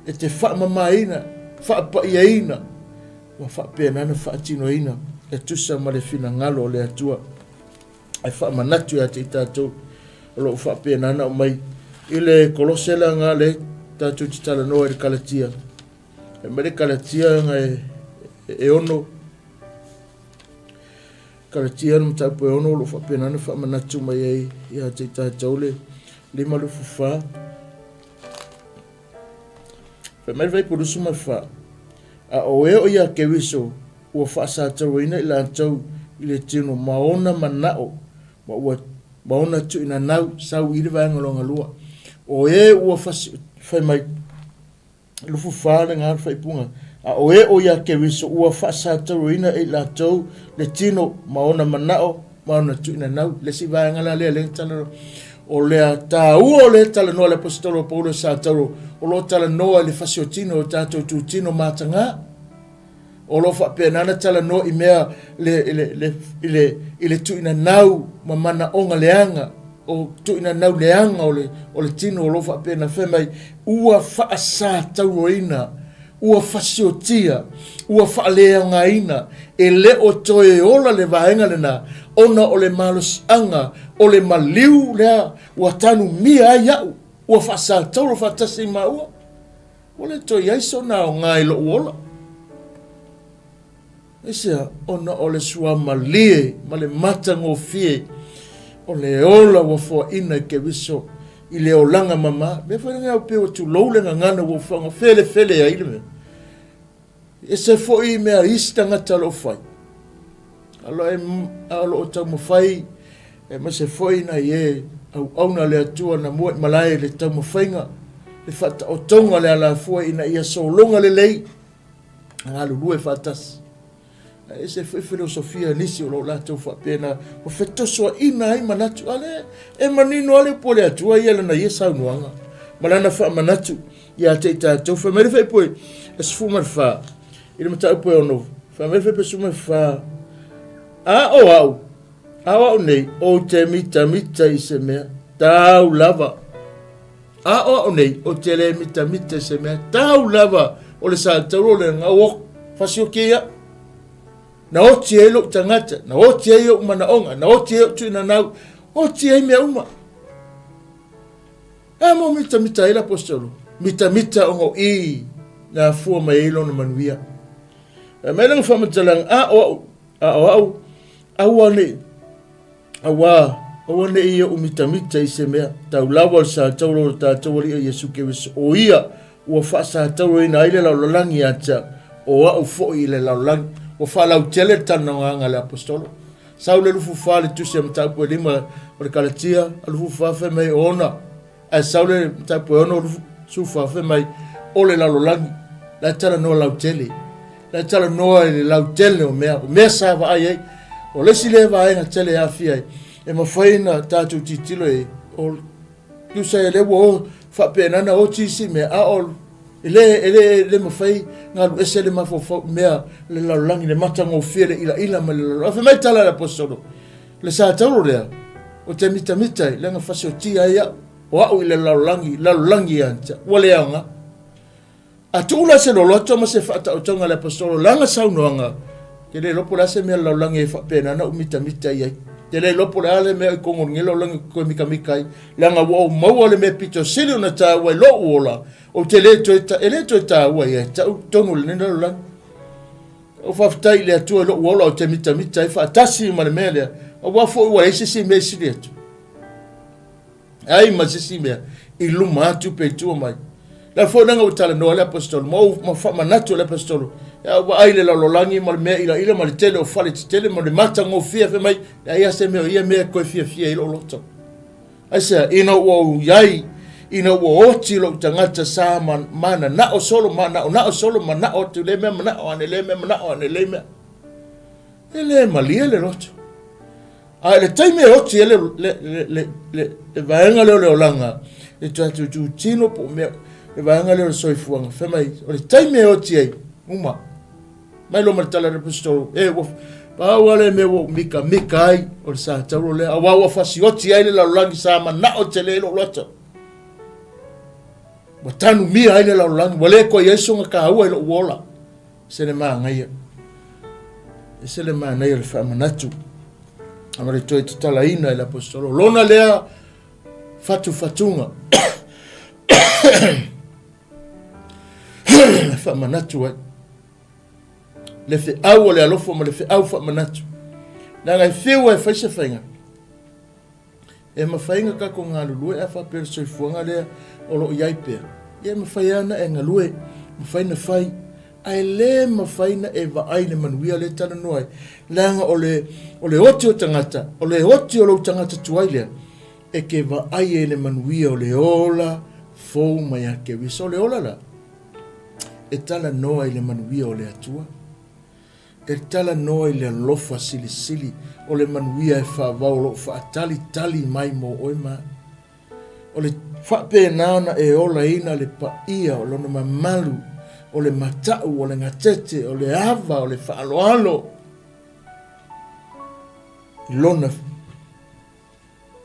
e te faamamaina, faapaiaina, ua faapena ona faatinoina e tusa ma le finagalo o le Atua. E faamanatu ia te i tatou o lo o faapena ona aumai i le Kolose la nga le tatou te talanoa i le Kalatia. E mai le Kalatia nga e, e ono Kalatia le mataupu e ono o lo o faapena ona faamanatu mai ai ia te i tatou le 54. Fai mai le Fuaiupu 24, A o e o ia Keriso ua faasatauaina i latou i le tino ma ona manao ma ua ma ona tuuinanau, sau i le vaega lona lua, o e ua fasi, fai mai, 24 le ga le faaipuga, a o e o ia Keriso ua faasatauaina e i latou le tino ma ona manao ma ona tuuinanau. Le isi vaega la lea lea talanoa, o le taua o le talanoa a le Aposetolo o Paulo sa tau, o lo o talanoa i le fasiotino o tatou tutino mataga. O lo o faapena ona talanoa i mea le, le, le, i le, i le tuuinanau ma manaoga leaga, o tuuinanau leaga o le, o le tino o lo o faapena fai mai, ua faasatauroina ua fasiotia, ua faaleaogaina, e le o toe ola le vaega lena ona o le malosiaga o le maliu lea ua tanumia ai au, ua faasatauro faatasi i maua. Ua le toe i ai sona aoga i lou ola. Aisea? Ona o le suamalie ma le matagofie o le ola ua foaina e Keriso i le olaga mama. Mea foi lena pei ua tulou le gagana ua ou faagafelefele ai le mea. Ese foi mea isi tagata o lo o fai. A o lo o taumafai aemaise foi nai e auauna a le Atua na mua i malae i le taumafaiga, le faataotoga o le alafua ina ia sologa lelei, galulue faatasi. Ae ese foi filosofia a nisi o lo o latou faapena ua fetosoaina ai manatu. A lea e manino lava le upu a le Atua ia lana ia saunoaga ma lana faamanatu ia te i tatou. Fai mai le faipue e 14 i le mataupu e 6, fai mai le faipue 14, A o au, a o au nei, ou te mitamita i se mea tau lava. A o au nei, ou te le mitamita i se mea tau lava o le satauro le gau o fasioki ia. Na oti ai lou tagata, na oti ai ou manaoga, na oti ai ou tuinanau, oti ai mea uma. E mo mitamita ai le apostolo, mitamita ona o i na afua mai ai lona manuia. E mai lana faamatalaga, a o au, a o au, aua nei, Auā, aua ne i oʻu mitamita i se mea, tau lawa o le satauro o lo tatou Alii o Iesu Keriso, o ia ua faasatauroina ai le lalolagi ia te au, o au foi i le lalolagi. Ua faalautele le talanoaga a le Aposetolo. Sau le lufufa le tusi a mataupu e lima o le Kalatia, a lufufa fai mai o ona. Ae sau le mataupu e ono sufa fai mai o le lalolagi la e talanoa lautele la e talanoa i le lautele o mea o mea sa vaai ai o le isi lea vaega tele e aafia ai e mafai ona tatou tilotilo i ai o tusa e lea ua o faapena na oti isi mea a o e le e le e le mafai galu ese le mafaufau i mea le lalolagi le matagofie le ilaila ma le lalolagi fai mai tala a le aposetolo Le satauro lea, ou te mitamita ai, leaga fasiotia ai au, o au i le lalolagi, lalolagi ia te au, ua le aoga. A tuu la se loloto ma se faataotoga a le aposetolo, lana saunoaga, te le iloa po o le a se mea le lalolagi e faapena ona ou mitamita i ai. Te le iloa po o le a le mea i kogologia le lalolagi ou te toe mikamika ai, leaga ua ou maua le mea pito sili ona taua i lou ola, ou te le toe, e le toe taua ia te au totonu o lenei lalolagi. Ou faafetai i le Atua i lou ola ou te mitamita ai faatasi ma le mea lea, aua foi ua leai se isi mea e sili atu. Ai ma se isi mea i luma atu pe i tua mai. La foi leaga ua talanoa le aposetolo, ma ou ma faamanatu le aposetolo, e au vaai le lalolagi ma le mea ilaila ma le tele o fale tetele ma le matagofie fai mai, leai lava se mea o ia mea e toe fiafia ai lou loto. Aisea? Ina ua ou i ai, ina ua oti lou tagata sa mananao solo, manaonao solo, manao atu i lea mea, manao ane i lea mea, manao ane i lea mea. E le malie le loto. A i le taimi e oti ai le, le, le, le, le, le vaega lea o le olaga, le tatou itutino po o mea, le vaega lea o le soifuaga, fai mai, o le taimi e oti ai, uma. Mai loa ma le tala a le Aposetolo, e ua pau lava le mea ua ou mikamika ai, o le satauro lea, aua ua fasioti ai le lalolagi sa manao tele ai lou loto. Ua tanumia ai le lalolagi, ua le toe i ai sona taua i lou ola. Se le manaia. E se le manaia o le faamanatu. Ma le toe tatalaina e le Aposetolo. Lona lea fatufatuga. e faamanatu ai le feau o le alofa ma le feau faamanatu. Leaga e fiu e fai se faiga, e mafai ona tatou galulue a faapea le soifuaga lea o lo o i ai pea. Ia e mafai lava ona e galue, mafai ona fai, ae le mafai ona e vaai i le manuia lea e talanoa ai. Leaga o le, o le oti o tagata, o le oti o lou tagata tuai lea, e te vaai ai i le manuia o le ola fou mai ia Keriso. O le ola la, e talanoa i le manuia o le Atua. E talanoa i le alofa silisili o le manuia e faavao o lo o faatalitali mai mo oe ma au. O le faapena ona e olaina le paia o lona mamalu, o le matau, o le gatete, o le ava, o le faaaloalo i lona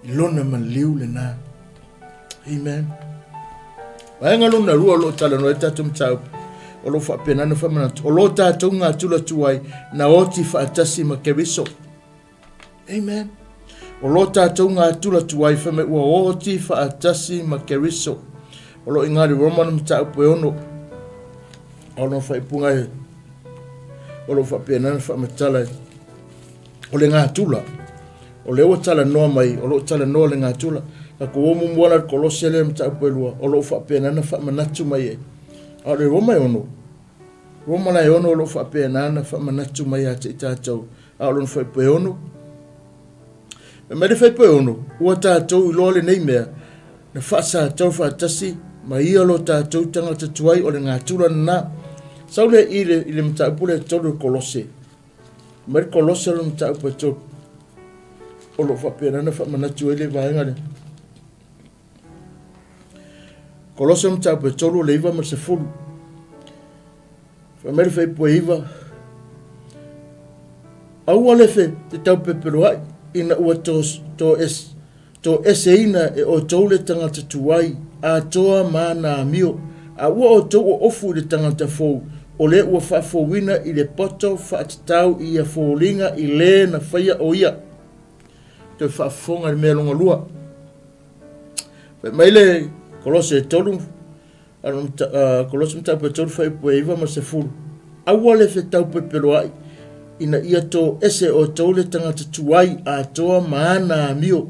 I lona maliu lena. Amen. Vaega lona lua o lo o talanoa ai tatou mataupu, o lo o faapena ona faamanatu, o lo tatou gatula tuai na oti faatasi ma Keriso. Amen. O lo tatou gatula tuai fai mai ua oti faatasi ma Keriso. O lo o i ngā Roma na mataupu e ono, ono whaipunga e. o lo o faapena ona faamatala o le natura. O lea ua talanoa mai, o lo o talanoa le natura. Tatou o muamua la i le Kolose lea mataupu e 2, o lo o faapena ona faamanatu mai ai. A o le Roma e 6, Roma la e 6 o lo o faapena ona faamanatu mai ia te i tatou, a o lona fuaiupu e 6. Fai mai le fuaiupu e 6, ua tatou iloa lenei mea, na faasatau faatasi ma ia lo tatou tagata tuai o le natura lena. Sau lea i le, i le mataupu lea e 3 o Kolose. Mai le Kolose lona mataupu e 3. O lo o faapena ona faamanatu ai le vaega lea. Kolose mataupu e 3 o le 9 ma le 10. Fai mai le fuaiupu e 9, Aua le fe te taupepeloa'i ina ua to, to, es, toeseina e outou le tagata tuai atoa ma ana amio, a ua outou oofu i le tagata fou, o lea ua faafouina i le poto faatatau i ia foliga i le na faia o ia. Toe faafofoga i le mea lona lua. Fai mai le Kolose e 3, Kolose mataupu e 3 fuaiupu e 9 ma le 10. Aua le fetaupepeloa'i ina ia toese outou le tagata tuai atoa ma ana amio,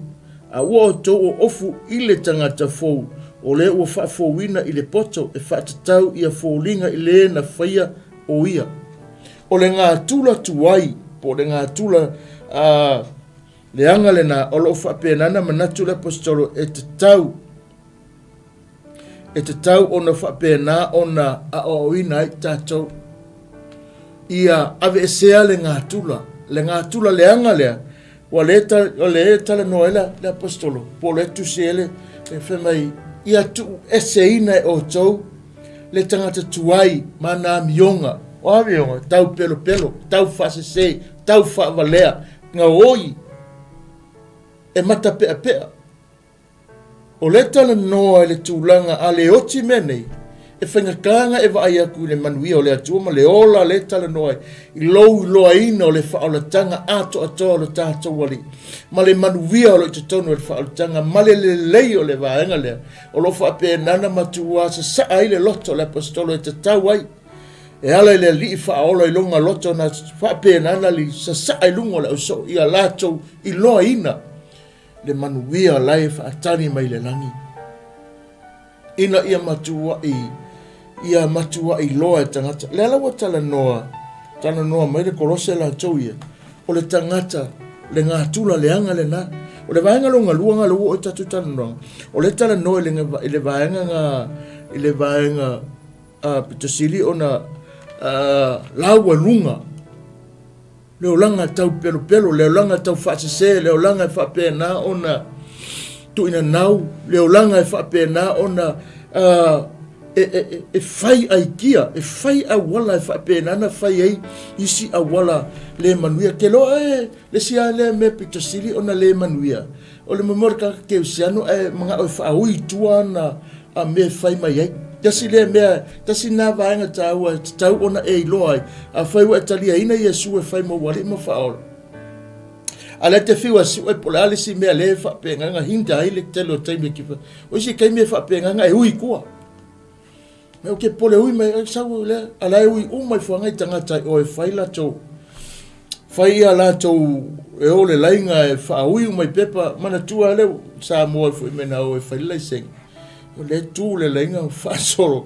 a ua outou oofu i le tagata fou, o lea ua faafouina i le poto e faatatau ia foliga i le na faia o ia. O le natura tuai, po o le natura leaga lena, o lo o faapena ona manatu le Aposetolo e tatau E tatau ona faapena ona aoaoina ai tatou ia aveesea le natura, le natura leaga lea, ua le ta, o le talanoa ai le aposetolo, po o le tusi ai le, le fai mai, ia tuueseina e outou le tagata tuai ma ana amioga, o amioga, tau pelopelo, tau faasese, tau faavalea, gaoi, e matapeapea. O lea talanoa i le tulaga a le oti mea nei, e faigata ona e vaai atu i le manuia o le Atua ma le ola lea e talanoa ai i lou iloaina o le faaolataga atoatoa o lo tatou Alii ma le manuia o lo o i totonu o le faaolataga ma le lelei o le vaega lea o lo o faapena ona matua sasaa ai le loto o le Aposetolo e tatau ai e ala i le Alii faaola i lona loto na faapena ona sasaa i luga o le ausoo ia latou iloaina le manuia la e faatali mai le lagi, ina ia matua'i, ia matua'i loa e tagata. Lea la ua talanoa, talanoa mai le Kolose latou ia, o le tagata, le natura leaga lena. O le vaega lona lua na lea ua oo i tatou talanoaga, o lea e talanoa i le, i le vaega na, i le vaega pito sili ona laualuga, Le olaga tau pelopelo, le olaga tau faasese, le olaga e faapena ona tuuinanau, le olaga e faapena ona e, e, e, e fai aikia, e fai auala e faapena ona fai ai isi auala le manuia. Ke loa e le isi lava lea mea pito sili ona le manuia, o le mea o le tagata kerisiano ae manao e faaui i tua ana a mea e fai mai ai. Tasi lea mea, tasi lena vaega taua e tatau ona e iloa ai, afai ua e taliaina Iesu e fai ma ou Alii ma Faaola. A lea te fiu e sue po o le a le isi mea lea e faapena ona hinder ai le tele o taimi e kipa. O isi taimi e faapena ona e ui i tua. Mea o ke pole ui mai ai sau lea, a la e ui uma ifo ana i tagata i o e fai latou fai ia latou e o le laina e faaui uma i pepa, manatua lea Samoa foi me na o e fai le laisene. O lea tu le laina faasolo.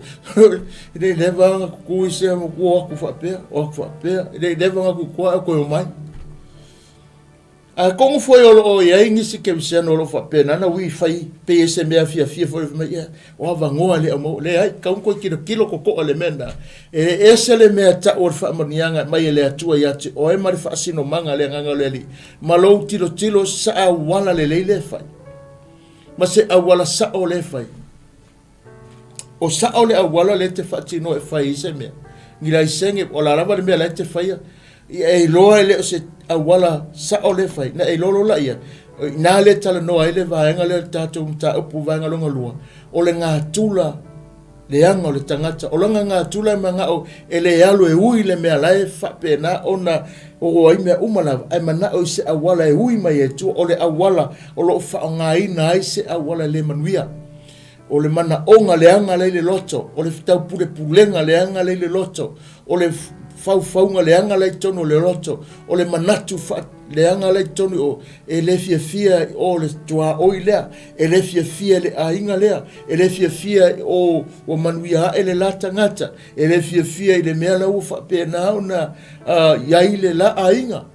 E le leva ona tutu isi a o atu faapea, o atu faapea. E le leva ona tutu ae toe omai. Atonu foi o lo o i ai nisi kerisiano o lo o faapena ona ui fai pei e se mea fiafia foi fai mai, ia, o avanoa e le au maua. Leai, tatau ona toe tilotilo totoa i le mea lena. E ese le mea tau o le faamanuiaga e aumai e le Atua ia te oe ma le faasinomaga a le Agaga o le Alii, ma lou tilotilo sa auala lelei lea e fai, ma se auala sao lea e fai. O sao le auala lea e te faatinoa e fai ai se mea, ni laisene, o le a lava le mea la e te faia, ia e iloa e le o se auala sao lea e fai, na e iloa loa laia, o i ina lea e talanoa ai le vaega lea o le tatou mataupu vaega lona lua, o le natura leaga o le tagata. O lana natura e manao e le alu e ui le mea la e faapena ona oo ai mea uma lava, ae manao i se auala e ui mai ai tua, o le auala o lo o faaaogaina ai se auala le manuia. O le manaoga leaga la i le loto, o le taupulepulega leaga la i le loto, o le faufauga leaga la i totonu o le loto, o le manatu leaga la i totonu o, e le fiafia o le tuaoi lea, e le fiafia le aiga lea, e le fiafia o ua manuia ae le la tagata, e le fiafia i le mea la ua faapena ona i ai le la aiga.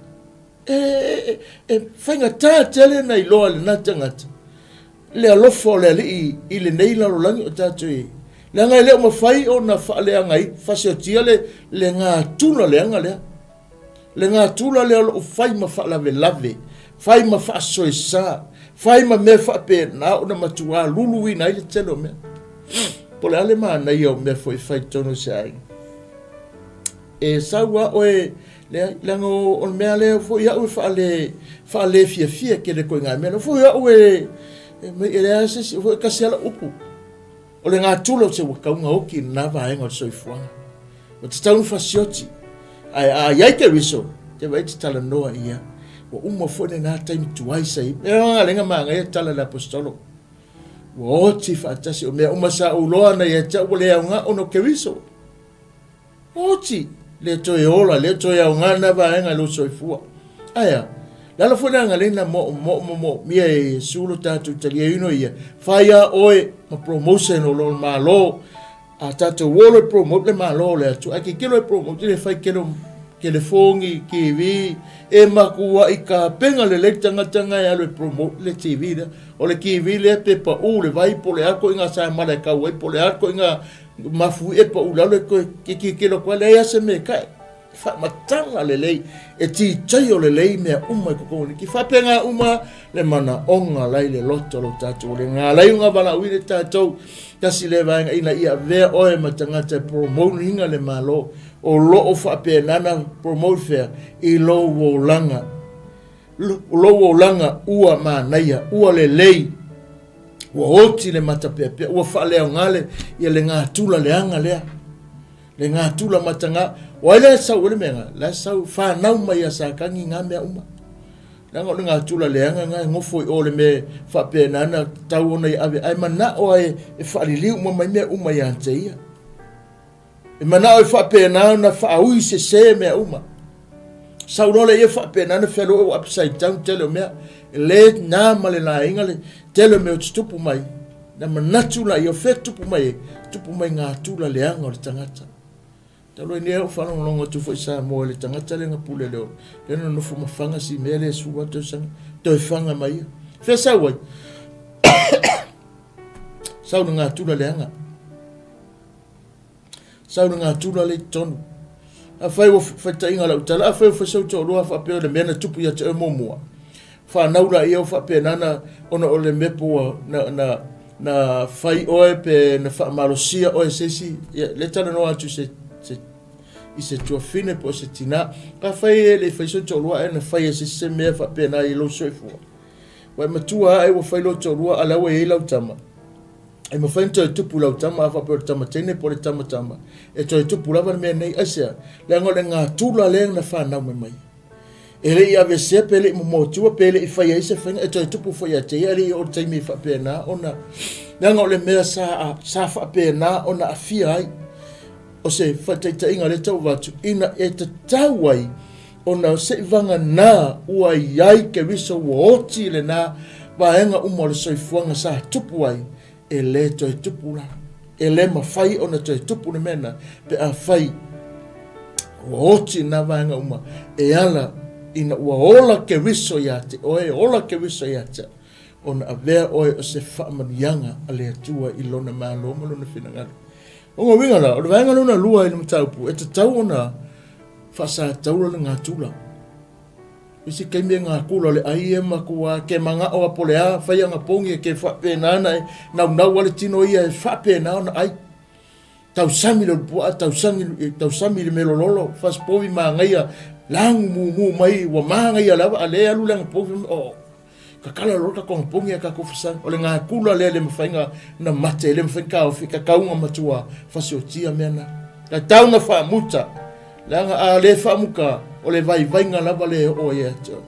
E, e faigata tele na iloa lena tagata le alofa o le Alii i lenei lalolagi o tatou i ai. Leaga e le o mafai ona faaleaga fasiotia le, le gatula leaga lea. Le gatula lea o lo o fai ma faalavelave, fai ma faasoesa, fai ma mea faapena ona matuā luluina ai le tele o mea. Po o le a le manaia o mea foi e fai i totonu o se aiga. E sau a oe, leai, leaga o le mea lea foi au e faale, faale fiafia tele koe ngā mea. Foi au e, e, e leai se isi, foi kasi ala upu. O le gatula o se ua tau gaoki i lena vaega o le soifuaga. Ua tatau ona fasioti. Ae a i ai Keriso, te vaai te talanoa i ia. Ua uma foi lena taimi tuai sa i. E nga lenga manaia tala le apostolo. Ua oti faatasi o mea uma sa ou loa na ia te au ua le aoga ona o Keriso. Oti, le toe ola, le toe aoga lena vaega i lou soifua. Ae a? Le ala foi le agalena mo mo mo mo mia e Iesu lo tatou taliaina ia, fai a oe ma promotion o lo Malo. A tatou o loa e promote le Malo o le Atua, ae tilotilo e promote le fai kelo telefoni, TV, e makuai tapena lelei tagata na e alu e promote le TV lea. O le TV lea pe pau le vai po o le a ituaiga samala e kau ai po o le a ituaiga Mafuie pa ulalo e koe ke ki ke loko leai a se me kai. Faamatala lelei e titaio lelei mea uma i totonu o le Faapenga uma le manaoga la i le loto o lo tatou le galai o ngā valaauina i tatou tasi le vaega ina ia avea oe ma tagata e promote ina le Malo o lo o faapena na promote fea i lou olaga lou olaga ua manaia ua lelei Ua oti le matapeapea, ua faaleaoga le, ia le gatula leaga lea. Le gatula mataga. O ai la e sau ai le mea nga? La e sau whanau mai a Satani ngā mea uma. Leaga o le gatula leaga nga e ngofo i o le mea faapena na tau ona i ave. Ae manao ai e faaliliu uma mai mea uma ia te ia. E manao e faapena ona faaui sese mea uma. Sau loa lea faapena na fealuai ua upside down tele o mea. E le na ma le laina le tele o mea o tutupu mai. Na manatu la ia o fea tupu mai e, tupu mai ngā tula leaga o le tagata. Talu ai nei au faalogologo atu foi Samoa i le tagata lea na pule leo. Lea na nofo ma fanga si mea lea 18 tausaga. Toe fanga mai ia. Fea sau ai? Sau le ngā tula leaga. Sau le gatula lea i totonu. Afai ua faitaiga lau tala, afai ua fai sou toalua faapea o le mea na tupu ia te oe muamua, fanau laia o faapena na, ona o le mea po ua na, na, na fai oe pe na faamalosia oe se isi, ia, le talanoa atu se, se, i se tuafine po o se tinā. Afai e le i fai sou toalua ae na fai e se isi se mea faapena i lou soifua, ua e matua ae ua fai lou toalua a la ua i ai lau tama, E mafai ona toe tupu lau tama, a faapea o le tama teine po o le tama tama, e toe tupu lava le mea nei. Aisea? Leaga o le gatula lea na fanau mai mai. E le i aveesea pe le i momoatua pe le i faia ai se faiga, e toe tupu foi ia te ia, e le i oo i le taimi e faapena ona, leaga o le mea sa, sa faapena ona afia ai. O se faataitaiga lea e tau avatu, ina e tatau ai ona seivagana ua i ai Keriso ua oti i lena vaega uma o le soifuaga sa tupu ai, e le toe tupu la. E le mafai ona toe tupu le mea lena pe afai ua oti lena vaega uma e ala ina ua ola Keriso ia te oe, ola Keriso ia te au, ona avea oe o se faamanuiaga a le Atua i Lona Malo ma Lona finagalo. O lona uiga la, o le vaega lona lua i le mataupu, e tatau ona faasataula le gatula. O isi taimi e gatula o le ai ia matua ke manao a po o le a, fai ana pogi e ke faapena ona e naunau a le tino ia e faapena ona ai. Tausami le ulupuaa, tausami, tausami le melololo, fasipovi manaia, lagu mumu mai, ua manaia lava, a lea e alu le agapogi, oh. Kakala loa le tatou agapogi a tatou fasagi. O le gakula lea le mafai na, na mate, le mafai na taofi, tatau na matua fasiotia mea na. Tatau na faamuta, leaga a le faamuta, o le vaivaiga lava le oo ai ia te oe.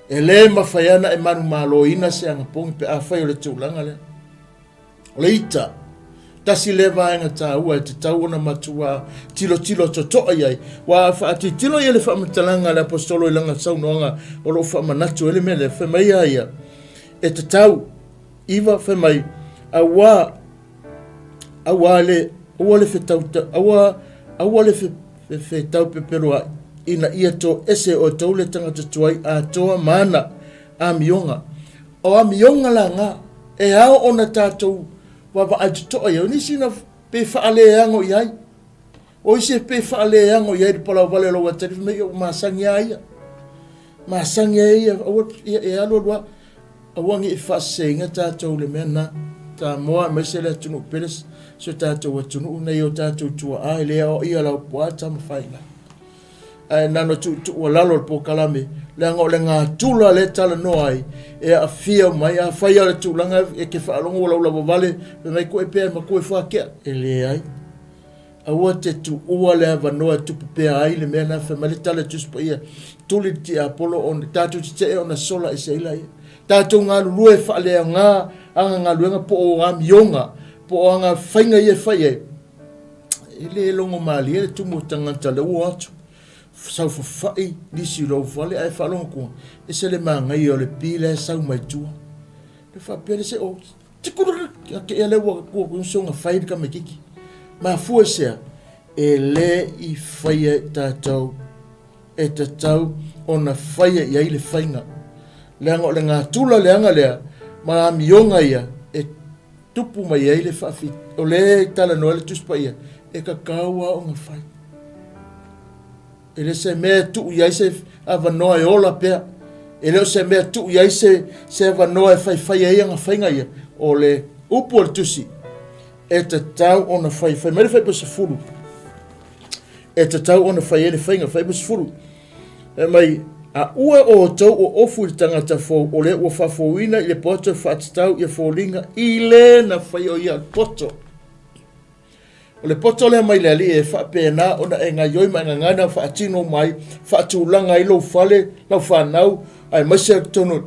E le mafai ana e manumaloina se agapogi pe afai o le tulaga lea. O le ita. Tasi lea vaega taua e tatau ona matua tilotilo totoa i ai, ua a faatilotilo ia le faamatalaga a le Aposetolo i lana saunoaga o lo o faamanatu ai le mea lea, fai mai a ia, e tatau, iva, fai mai, auā, auā le, aua le fetau, aua, aua le fe, fetau pepeloa'i, ina ia toese outou le tagata tuai atoa ma ana amioga. O amioga la na, e ao ona tatou vaavaai totoa i ai. O nisi na pe faaleago i ai. O isi pe faaleago i ai le palauvale o lau atalii, fai mai, ia ua masani lava ia. Masani ai ia, aua, ia, e alu alu lava. Aua ne i faaseseina tatou i le mea lena. Samoa aemaise le atunuu pele, si o tatou atunuu, nai o tatou tuaa e le aoaia laupua Tamafaila. Ae na ona tuutuualalo le polokalame, leaga o le natura lea e talanoa ai, e aafia uma ai. Afai lava o le tulaga e te faalogo ua laulava vale, fai mai koe pea e matua ifo ākea. E leai. Aua te tuua le avanoa e tupu pea ai le mea lena, fai mai le tala a Tusi Paia, tuli le tiapolo ona tatou tetee ona sola ese ai laia. Tatou galulue faaleaoga aga galuega po o amioga, po o aga faiga ia e fai ai, E le logo malie le tumu o tagata lea ua o atu saofafai nisi i lou fale ae faalogo atu ese le manaia o le pi la e sau mai tua. Le faapea le se o ake lea ua ua soga fai le tamaititi. Mafua i sea? E le i faia e tatou e tatau ona faia i ai le faiga. Leaga o le natura leaga lea ma amioga ia e tupu mai ai le faafi, o lea e talanoa ai le Tusi Paia, e tatau lava ona fai. E le se mea e tuu i ai se avanoa e ola pea. E le o se mea e tuu i ai se, se avanoa e faifai ai ana faiga ia. O le upu o le Tusi, e tatau ona fai. Fai mai le Fuaiupu 10. E tatau ona fai ai le faiga, Fuaiupu 10. Fai mai, A ua outou o ofu i le tagata fou, o lea ua faafouina i le poto e faatatau ia foliga i le na faia o ia poto. O le poto lea mai le Alii e faapena ona e gaioi ma e gagana faatino mai, faatulaga ai lou fale, lau fanau, aemaise totonu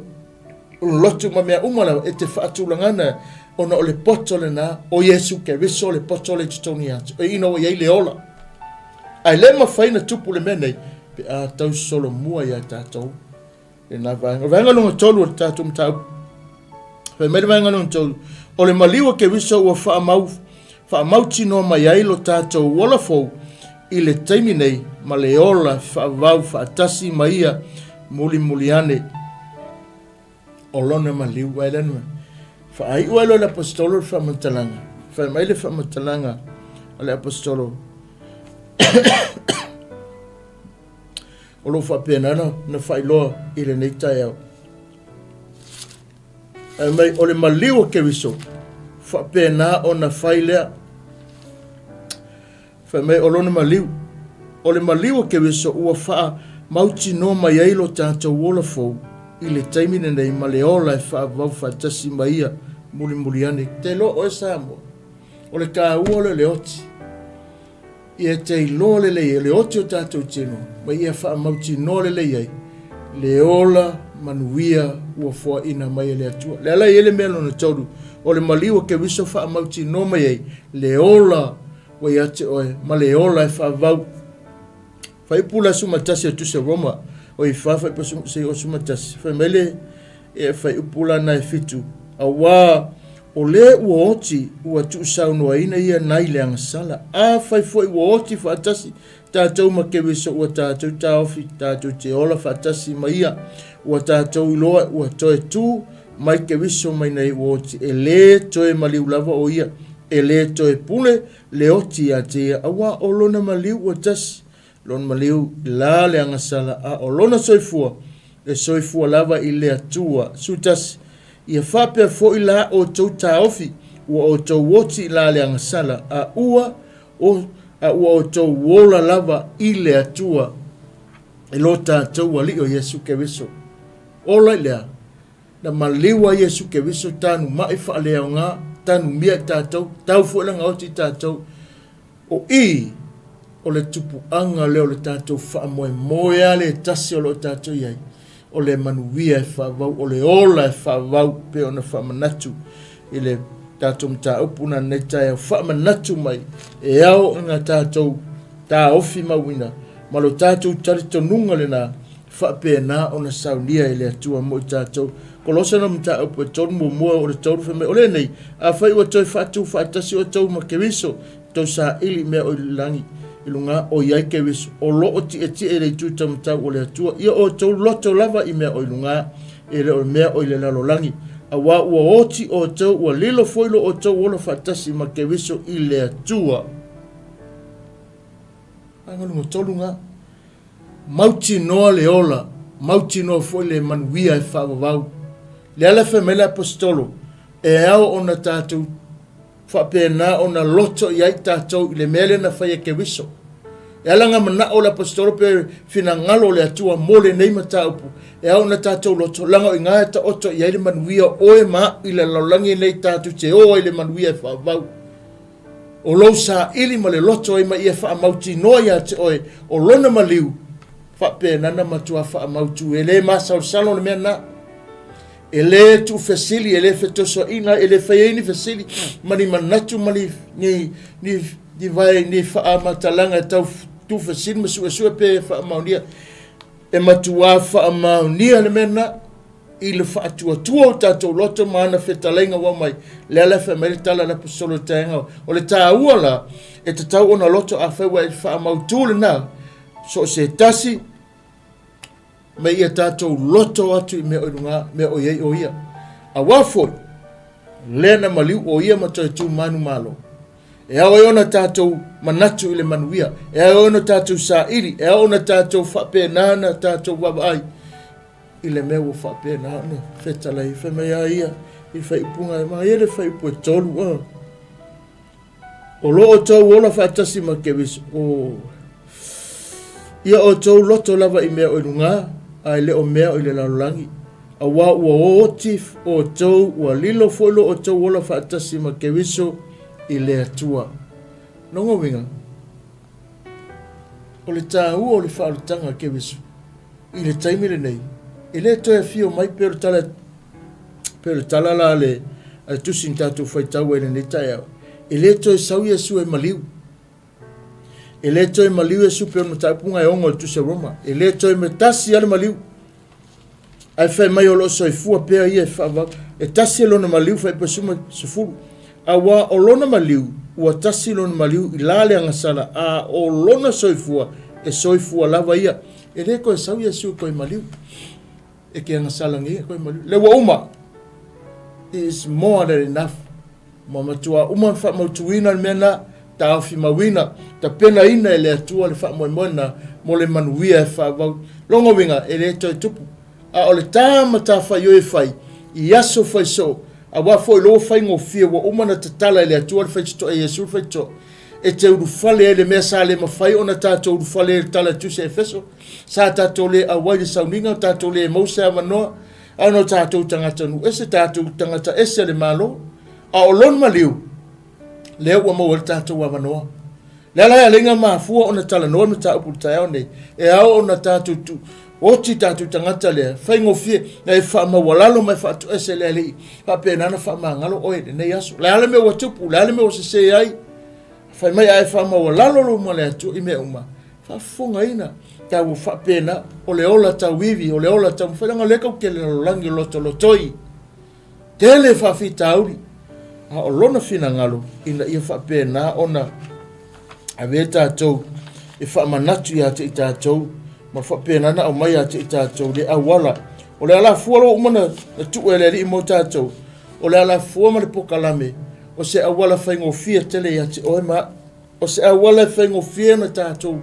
o lotu ma mea uma lava, e te faatulagana ona o le poto lena o Iesu Keriso, le poto lea i totonu ia te oe, ina ua i ai le ola. Ae le mafai ona tupu le mea nei pe a tau solomua ia tatou lena vaega. O le vaega lona tolu o le tatou mataupu. Fai mai le vaega lona tolu, o le maliu o Keriso ua faamau, faamautinoa mai ai lo tatou ola fou i le taimi nei ma le ola faavavau faatasi ma ia mulimuli ane. O lona maliu ai lea na faaiu ai loa le Aposetolo le faamatalaga. Fai mai le faamatalaga a le Aposetolo, o lo o faapena na faailoa i lenei taeao. Fai mai, o le maliu o Keriso, faapena ona fai lea. Fai mai o lona maliu, o le maliu o Keriso ua faamautinoa mai ai lo tatou ola fou i le taimi lenei ma le ola e faavavau faatasi ma ia mulimuli ane. Te iloa oe Samoa, o le taua lea o le oti. Ia te iloa lelei ai le oti o tatou tino ma ia faamautinoa lelei ai le ola manuia ua foaina mai e le Atua. Le ala i ai le mea lona tolu, o le maliu o Keriso faamautinoa mai ai le ola ua ia te oe ma le ola e faavavau. Fuaiupu la 11 o le Tusi a Roma, o i fa fuaiupu 11, fai mai le e fuaiupu la na e fitu, auā o le ua oti ua tuusaunoaina ia nai le agasala. Afai foi ua oti faatasi tatou ma Keriso ua tatou taofi tatou te ola faatasi ma ia, ua tatou iloa ua toe tu mai Keriso mai nei ua oti, e lē toe maliu lava o ia, e lē toe pule le oti ia te ia, auā o lona maliu ua tasi, lona maliu i la le agasala, a o lona soifua, e soifua lava i le Atua. 11, Ia faapea foi la outou taofi, ua outou oti i la le agasala, a ua o, a ua outou ola lava i le Atua, i lo tatou Alii o Iesu Keriso. Ola i le a? Na maliu ai Iesu Keriso tanu ma'i faaleaoga, tanu mia i tatou, tau foi lana oti i tatou. O i, o le tupuaga lea o le tatou faamoemoe a le tasi o lo o tatou i ai, o le manuia e faavau, o le ola e faavau, pei ona faamanatu i le Tatou mataupu na nei taeao faamanatu mai e ao ona tatou taofi mauina ma lo tatou talitonuga lena faapena ona saunia e le Atua mo i tatou. Kolosa na mataupu e tolu muamua o le tolu fai mai, o lenei, afai ua toe faatu faatasi outou ma Keriso, tou saili i mea o i le lagi, i luga o i ai Keriso, o lo o tietie i le itu taumatau o le Atua, ia outou loto lava i mea o i luga, e le o le mea o i le lalolagi, auā ua oti outou, ua lilo foi lo outou ola faatasi ma Keriso i le Atua. Vaega tolu lena. Mautinoa le ola, mautinoa foi le manuia e faavavau. Le ala fai mai le Aposetolo, e ao ona tatou faapena ona loto i ai tatou i le mea lea na fai e Keriso. E ala ngā manao o le Aposetolo pe finagalo o le Atua mo lenei mataupu, e ao ona tatou loto, laga o i ngā e taoto i ai le manuia o oe ma a'u i le lalolagi nei tatou te o ai i le manuia e faavavau. O lou saili ma le loto ai ma ia faamautinoa ia te oe o lona maliu, faapena na matua faamautu. E le masalosalo le mea na. E le tuufesili, e le fetosoaina, e le fai ai ni fesili ma ni manatu ma ni, ni, ni, ni vae, ni faamatalaga e tau tuufesili ma suesue pe faamaonia. E matuā faamaonia le mea lena i le faatuatua o tatou loto ma ana fetalaiga ua aumai. Lea la e fai mai le tala a le Aposetolo i le taeaga, o le taua la, e tatau ona loto afai ua e faamautu lena, so o se tasi, ma ia tatou loto atu i mea o i luga, mea o i ai o ia. Auā foi, lea na maliu o ia ma toe tu manumalo. E ao ai ona tatou manatu i le manuia, e ao ai ona tatou saili, e ao ona tatou faapena na tatou vaavaai i le mea ua faapena ona fetalai. Fai mai a ia i le faaiupuga, ma ia le faaiupu e tolu, oh. O lo outou ola faatasi ma Keriso, o ia outou loto lava i mea o i luga, a e le o mea o i le lalolagi. Auā ua oti outou, ua lilo foi lo outou ola faatasi ma Keriso i le Atua. Lona uiga, o le tāua o le faaolataga a Keriso i le taimi lenei, e le toe afio mai pei o le tala Pei o le tala la a le, a le tusi na tatou faitau ai i lenei taeao, e le toe sau Iesu e maliu. E le toe maliu Iesu pei o le mataupu e ono o le tusi a Roma. E le toe me tasi lava le maliu. Ae fai mai o lo o soifua pea ia e faavavau. E tasi lona maliu fai pe suma sefulu. Auā o lona maliu, ua tasi lona maliu i la le agasala, a o lona soifua, e soifua lava ia. E le toe sau Iesu e toe maliu. E ke agasala nei e koe maliu. Le ua uma. It is more than enough. Ma matua uma na faamautuina le mea na, taofimauina, tapenaina e le Atua le faamoemoe na mo le manuia e faavau. Lona uiga, e le toe tupu. A o le tā matafaioi e fai, i aso fai soo, auā foi loa faigofie ua uma na tatala e le Atua le faitotoa e Iesu le faitotoa, e te ulufale ai le mea sa le mafai ona tatou ulufale ai le tala e tusi a Efeso. Sa tatou le auai le sauniga, tatou le maua se avanoa, a ona o tatou tagata nuu ese, tatou tagata ese a le Malo. A o lona maliu, lea ua maua ai le tatou avanoa. Le ala e alai ngā mafua ona talanoa le mataupu i le taeao nei, e ao ona tatou tu, oti tatou tagata lea, faigofie, na e faamaualalo ma e faatoese le Alii, faapena ona faamagalo oe i lenei aso. Le a le mea ua tupu, le a le mea ua sese ai, fai mai a e faamaualalo lou ma le Atua i mea uma, faafofogaina tau faapena o le ola tauivi, o le ola taumafai, leaga o lea kau tele lalolagi o lotolotoi, tele faafitauli, a o lona finagalo ina ia faapena ona avea tatou e faamanatu ia te i tatou ma faapena na aumai ia te i tatou le auala. O le alafua lo uma na, na tuu e le Alii mo tatou, o le alafua ma le pokalame, o se auala faigofie tele ia te oe ma a'u. O se auala e faigofie ona tatou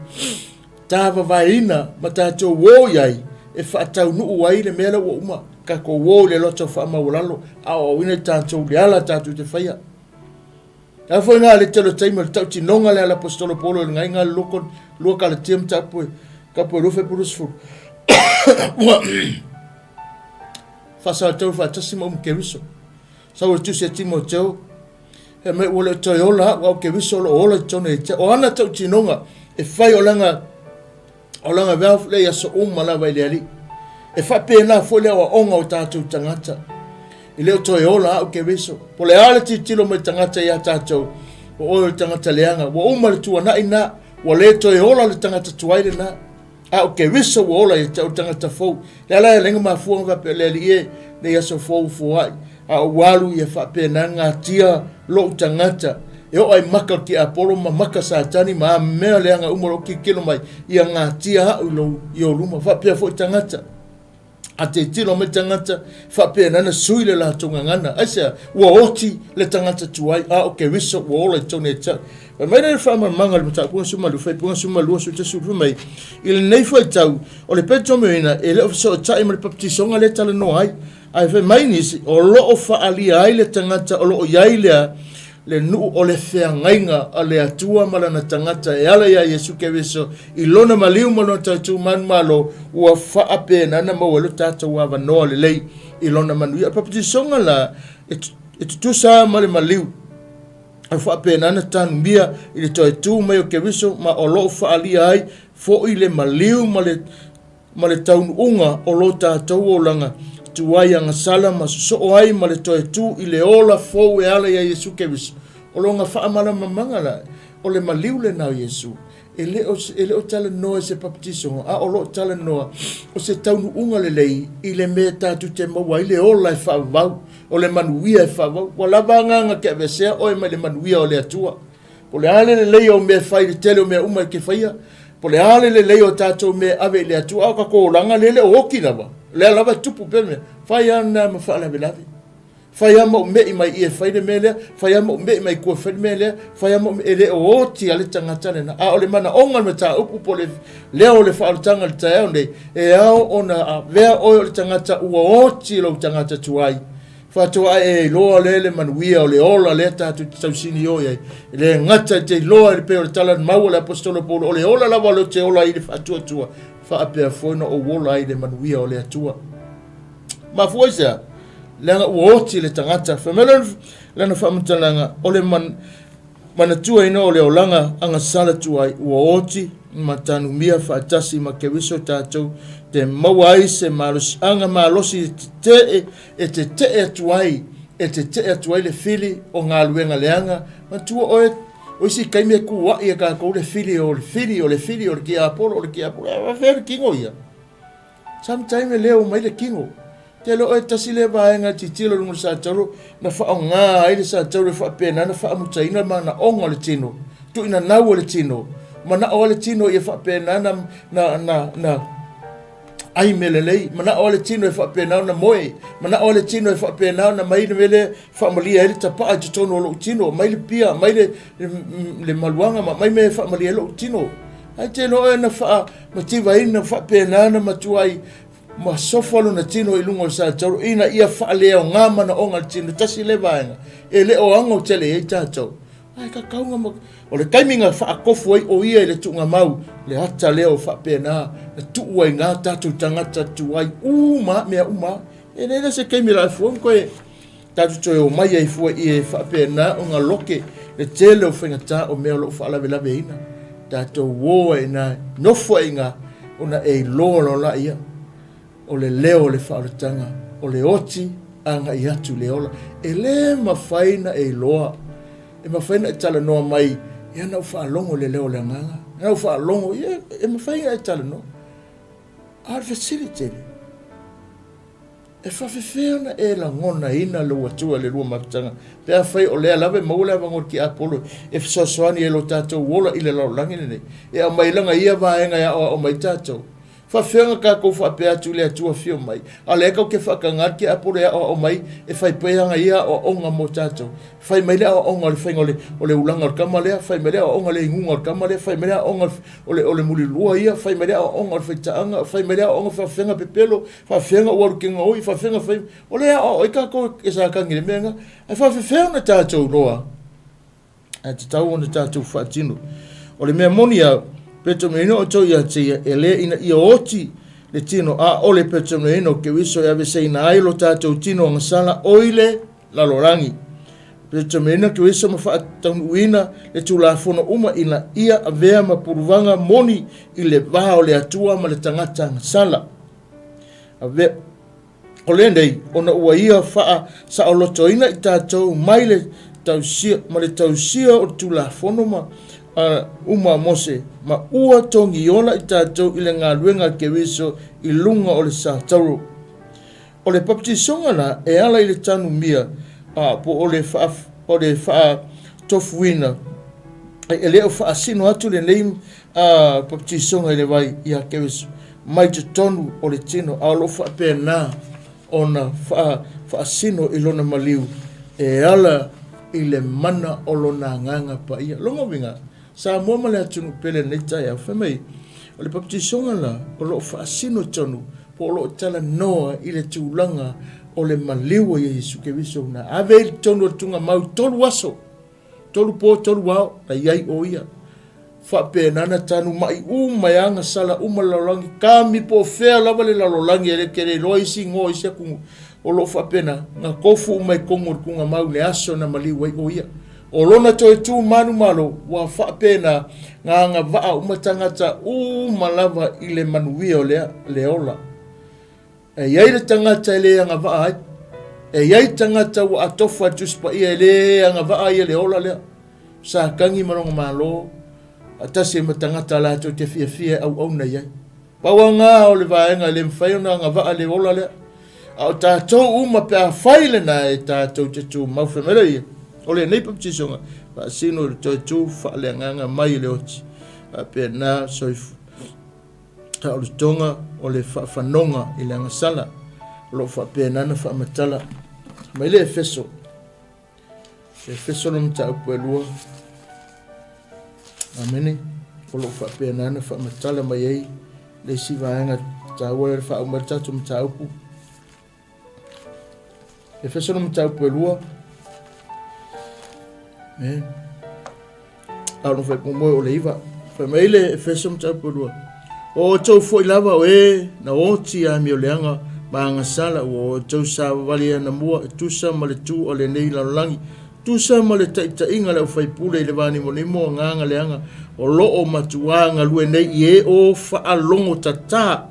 tāvavaeina ma tatou o i ai e faataunuu ai le mea lea ua uma tatou o i le loto faamaualalo, aoaoina i tatou le ala tatou te faia. A foi ngā le tele o taimi o le tautinoga le ala apostolo Paulo i le ngai ngā loko lua Kalatia mataupu e kapu e lua pulu sefulu. Ua faasalatau faatasi ma umu Keriso. Sau e tusi e Timoteo, Fai mai ua le o toe ola a'u, a o Keriso o lo o ola i totonu ia te a'u. O ana tautinoga e fai o lana, o lana valve lea i aso uma lava i le Alii. E faapena foi le aoaoga o tatou tagata. E le o toe ola au Keriso. Po o le a le tilotilo mai tagata iā tatou, o oe o le tagata leaga. Ua uma le tuanai lena, ua le toe ola le tagata tuai lena. A o Keriso ua ola ia te au le tagata fou. Le ala e lenga mafua nga faapea le alii e, nei aso fou foai. A ou alu ia faapena gatia lou tagata. E oo ai maka o le tiapolo ma maka Satani ma a mea leaga uma o loo tilotilo mai, ia gatia au i lou i ou luma. Faapea foi tagata. A tilotilo mai tagata, faapena na sui le latou gagana. Aisea? Ua oti le tagata tuai, a o Keriso ua ola i totonu ia te au. Fai mai lea i le faamalamalamaga o le mataupu 12, Faaipuga 12, 11, fai mai, I lenei faitau, o le petomioina e le o fesootai ma le papatisoga lea e talanoa ai, ae fai mai nisi, o lo o faaalia ai le tagata o lo o i ai lea le nuu o le feagaiga a le Atua ma lana tagata e ala iā Iesu Keriso i lona maliu ma lona tautu manumalo, ua faapena ona maua ai lo tatou avanoa lelei i lona manuia. O le papatisoga la, e tutusa ma le maliu. E faapena ona tanumia i le toe tu mai o Keriso ma o lo o faaalia ai foi le maliu ma le ma le taunuuga o lo tatou olaga tuai agasala ma sosoo ai ma le toe tu i le ola fou e ala iā Iesu Keriso. O lona faamalamalamaga la, o le maliu lena o Iesu. E le o, e le o talanoa i se papatisoga, a o lo o talanoa o se taunuuga lelei i le mea tatou te maua ai le ola e faavavau, o le manuia e faavavau. Ua lava agaga ke aveesea oe mai le manuia o le Atua. Po o le a le lelei o mea e fai i le tele o mea uma e te faia, po o le a le lelei o tatou mea e ave i le Atua, a o tatou olaga lea e le o oti lava, o lea lava e tupu pea mea, fai lava lena ma faalavelave. Fai lava ma ou me'i mai i e fai le mea lea, fai lava ma ou me'i mai tua e fai le mea lea, fai lava ma ou me'i, e le o oti lava le tagata lena. A o le manaoga o le mataupu po o le leo o le faaolataga i le taeao nei, e ao ona avea oe o le tagata ua oti lou tagata tuai. Faatoa e iloa lea le manuia o le ola lea tatou te tausini o i ai. E le gata i te iloa i le pei o le tala na maua le Aposetolo Paulo, o le ola lava o lea ou te ola ai i le faatuatua, faapea foi ona ou ola ai i le manuia o le Atua. Mafua i se a? Leaga ua oti le tagata. Fai mai lana faamatalaga, o le man, manatuaina o le olaga agasala tuai, ua oti ma tanumia faatasi ma Keriso tatou te maua ai se malosiaga malosi e tetee, e tetee atu ai, e tetee atu ai le fili o galuega leaga. Manatua oe, o isi taimi e kuaʻi e kākou le fili o le fili o le fili o le tiapolo o le tiapolo. E faafefea le tino ia? Sometime e leo mai le tino. Te iloa oe tasi lea vaega e tilotilo i luga o le satauro na faaaoga ai le satauro e faapena ona faamutaina le manaoga o le tino, tuuinanau o le tino, manao ai le tino ia faapena na, na, na, na ai mea lelei, manao ai le tino e faapena ona moe, manao ai le tino e faapena ona mai le mea lea faamalie ai le tapaa i totonu o lou tino, mai le pia, mai le, le, le maluaga ma mai mea e faamalie ai lou tino. Ae te iloa oe na faamativaina faapena na matuai ma sofa lona tino i luga o le satauro ina ia faaleaoga manaoga o le tino. Tasi lea vaega e le o ago tele i ai tatou. Ae kakauga ma... O le taimi na faakofu ai o ia i le tuugamau, le ata lea o faapena na tuu ai ngā tatou tagata tuai uma mea uma. E leai la se taimi la e fua ma koe Tatou toe omai ai fua i e faapena ona loke le tele o faigata o mea o lo o faalavelaveina. Tatou o ai ina, nofo ai ina, ona e iloa loa laia o le leo o le faaolataga, o le oti agai atu i le ola. E le mafai na e iloa, e mafai na e talanoa mai, ia na ou faalogo i le leo o le Agaga, na ou faalogo, ia e mafai na e talanoa. A o le fesili tele, E faafefea ona e lagonaina lou Atua i le lua mafutaga, pe afai o lea lava e maua le avanoa o le tiapolo e fesoasoani ai lo tatou ola i le lalolagi lenei, e aumai lana ia vaega e aoao mai tatou? Faafefea ona tatou faapea atu i le Atua afio mai, a o lea tatou te faataga le tiapolo e aoao mai e fai pea ana ia aoaoga mo tatou? Fai mai le aoaoga o le faiga o le ulaga o le tama lea, fai mai le aoaoga o le inuga o le tama lea, fai mai le aoaoga o le mulilua ia, fai mai le aoaoga o le faitaaga, fai mai le aoaoga faafefea pepelo, faafefea ua alu kega oi, faafefea fai, o lea aoao ai tatou e Satani i le mea lena. Ae faafefea ona tatou iloa? Ae tatau ona tatou faatino. O le mea moni au, petomino outou ia te ia, e le ina ia oti le tino, a o le petomino Keriso e aveseina ai lo tatou tino agasala oi le lalolagi. Petomino Keriso ma faataunuuina le Tulafono uma ina ia avea ma puluvaga moni i le va o le Atua ma le tagata agasala. Avea. O lenei, ona ua ia faasaolotoina i tatou mai le tausia, ma le tausia o le Tulafono ma a uma a Mose, ma ua togiola i tatou i le galuega a Keriso i luga o le satauro. O le papatisoga la e ala i le tanumia, a, po o le faa, o le faatofuina, e le o faasino atu lenei a, papatisoga i le vai ia Keriso mai totonu o le tino, a o lo o faapena ona faa, faasino i lona maliu e ala i le mana o lona Agaga Paia. Lona uiga, Samoa ma le atunuu pele i lenei taeao, fai mai, o le papatisoga la o lo o faasino tonu po o lo o talanoa i le tulaga o le maliu o Iesu Keriso na ave i totonu o le tugamau i tolu aso, tolu po tolu ao, na i ai o ia. Faapena na tanumai uma e agasala uma le lalolagi, kami po o fea lava le lalolagi e le te le iloa isi igoa o isi atunuu o lo o faapena na tofu uma i totonu o le tugamau i le aso na maliu ai o ia. O lona toe tu manumalo ua faapena na agavaa uma tagata uma lava i le manuia o lea le ola. E i ai le tagata e le agavaa ai. E i ai tagata ua atofa i le Tusi Paia e le agavaa ia le ola lea. Satani ma lona malo, faatasi ai ma tagata latou te fiafia e auauna i ai. Pau lava na o le vaega e le mafai ona agavaa le ola lea. A o tatou uma pe a fai lena e tatou te tumau fai mai lea ia, o lenei baptisoga faasino i le toe tu faaleagaga mai i le oti. Faapena soifua taolotoga o le faafanoga i le agasala o lo o faapena ona faamatala mai le Efeso. Efeso le mataupu e lua. Amene. O lo o faapena ona faamatala mai ai le isi vaega taua le faauma le tatou mataupu. Efeso le mataupu e lua. Amen. A o le fai moe o le iva. Fai mai le Efeso mataupu e lua. O outou foi lava o e na oti amioleaga ma agasala ua outou savavali anamua e tusa ma le tu o lenei lalolagi, tusa ma le taitaiga a le aufaipule i le vanimonimo o agaga leaga o lo o matuā galue nei i e o faalogotatā.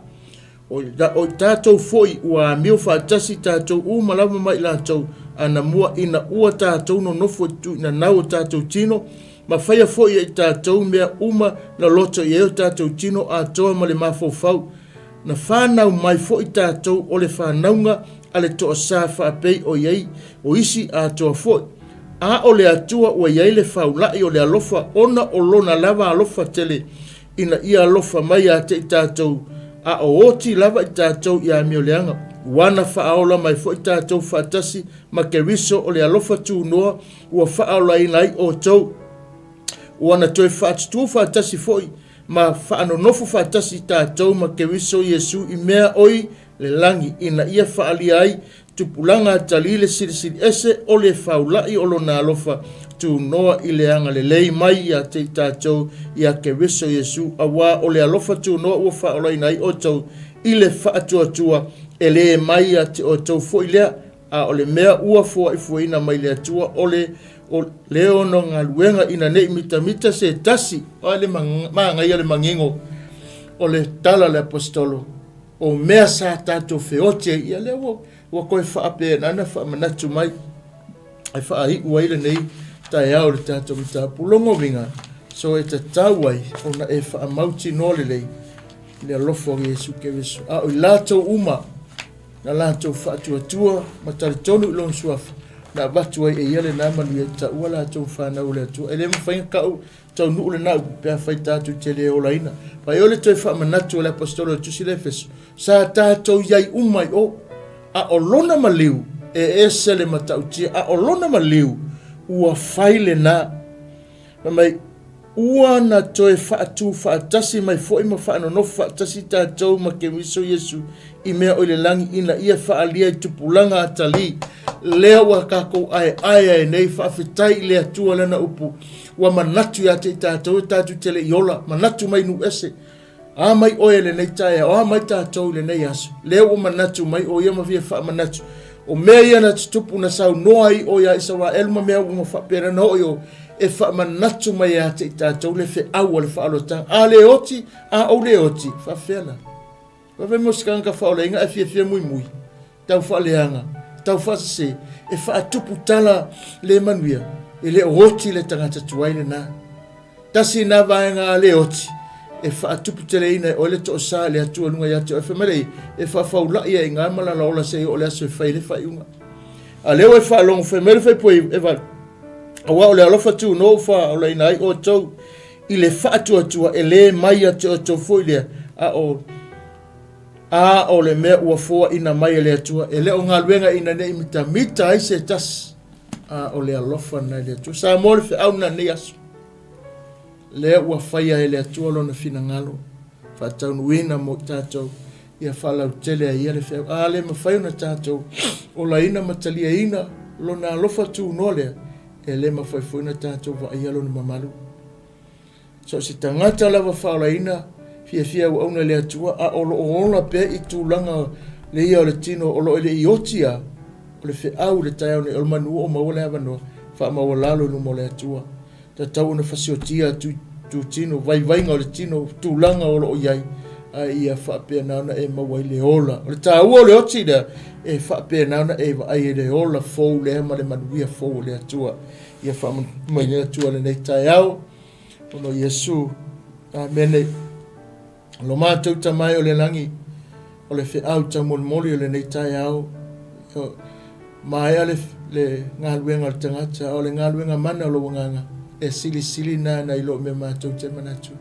O i tatou foi ua amio faatasi tatou uma lava ma i latou anamua ina ua tatou nonofo i tuuinanau o tatou tino, ma faia foi e i tatou mea uma na loto i ai o tatou tino atoa ma le mafaufau. Na fanau mai foi tatou o le fanauga a le toasā faapei o i ai o isi atoa foi. A o le Atua ua i ai le faula'i o le alofa ona o Lona lava alofa tele ina ia alofa mai ia te i tatou, a o oti lava i tatou i amioleaga, ua na faaola mai foi tatou faatasi ma Keriso o le alofa tunoa ua faaolaina ai outou, ua na toe faatutū faatasi foi ma faanonofo faatasi tatou ma Keriso Iesu i mea oi le lagi, ina ia faaalia ai tupulaga atalii le silisili ese o le faula'i o Lona alofa tunoa i le agalelei mai ia te i tatou ia Keriso Iesu, auā o le alofa tunoa ua faaolaina ai outou i le faatuatua, e le mai ia te outou foi lea, a o le mea ua foaifuaina mai le Atua o le o le ono galuega ina nei mitamita se tasi. O le manaia le manino o le tala a le Aposetolo, o mea sa tatou feoti ai, ia lea ua, ua toe faapena ona faamanatu mai e faaiu ai lenei taeao i le tatou mataupu. Lona uiga, so e tatau ai ona e faamautinoa lelei le alofa o Iesu Keriso. A o i latou uma na latou faatuatua ma talitonu i lona suafa, na avatu ai e ia lena manuia e taua latou fanau o le Atua. E le mafai ona tau taunuu lena upu pe afai tatou te le olaina. Fai o le toe faamanatu o le Aposetolo o le Tusi le Efeso, sa tatou i ai uma i o, a o lona maliu e ese le matautia, a o lona maliu ua fai lena. Fai mai, ua na toe faatu faatasi mai foi ma faanonofo faatasi tatou ma Keriso Iesu i mea o i le lagi ina ia faaalia i tupulaga atalii lea ua tatou aeae ai nei. Faafetai i le Atua lana upu ua manatu ia te i tatou e tatou te le i ola, manatu mai nuu ese. A mai oe i lenei taeao, a mai tatou i lenei aso, lea ua manatu mai o ia ma fia faamanatu. O mea ia na tutupu na saunoa ai o ia Isaraelu ma mea uma faapena na oo i o, e faamanatu mai ia te i tatou le feau a le faaoloataga. A le oti, a ou le oti, faafefea la? Faafefea mo se tagata faaolaina ae fiafia muimui. tau faaleaga, tau faasese, e faatupu tala le manuia, e le o oti le tagata tuai lena. Tasi lena vaega a le oti, e faatuputeleina e oe le toosa i le Atua i luga ia te oe. Fai mai lea, e faafaulai ai i ina ma lalaola seia oo i le aso e fai ai le faaiuga. A lea ua e faalogo, fai mai le faipua e valu, aua o le alofa tunoa ua faaolaina ai outou i le faatuatua e le mai ia te outou foi lea, a o a o le mea ua foaina mai e le Atua, e le o galuega ina ne i mitamita ai se tasi, a o le alofa lena i le Atua. Samoa le feau lena i lenei aso. Lea ua faia e le Atua lona finagalo, faataunuuina mo i tatou, ia faalautele ai ia le feau. A le mafai ona tatou olaina ma taliaina lona alofa tunoa lea, e le mafai foi ona tatou vaaia lona mamalu. So o se tagata lava faaolaina, fiafia auauna i le Atua, a o lo o ola pea i tulaga le ia o le tino o lo o le i oti a, o le feau i le taeao nei, o le manu o maua le avanoa, faamaualalo i luma o le Atua. Tatau ona fasiotia atu itutino, vaivaiga o le tino, tulaga o lo o i ai, a ia faapena ona e maua ai le ola. O le taua o le oti lea, e faapena ona e vaai ai le ola fou lea ma le manuia fou o le Atua. Ia faamanuia mai le Atua lenei taeao, ona o Iesu. Amene. Lo matou Tama e o le lagi, o le feau taumolimoli o lenei taeao, maea le, le galuega o le tagata, a o le galuega mana o lou agaga, e silisili na nai lo mea matou te manatu,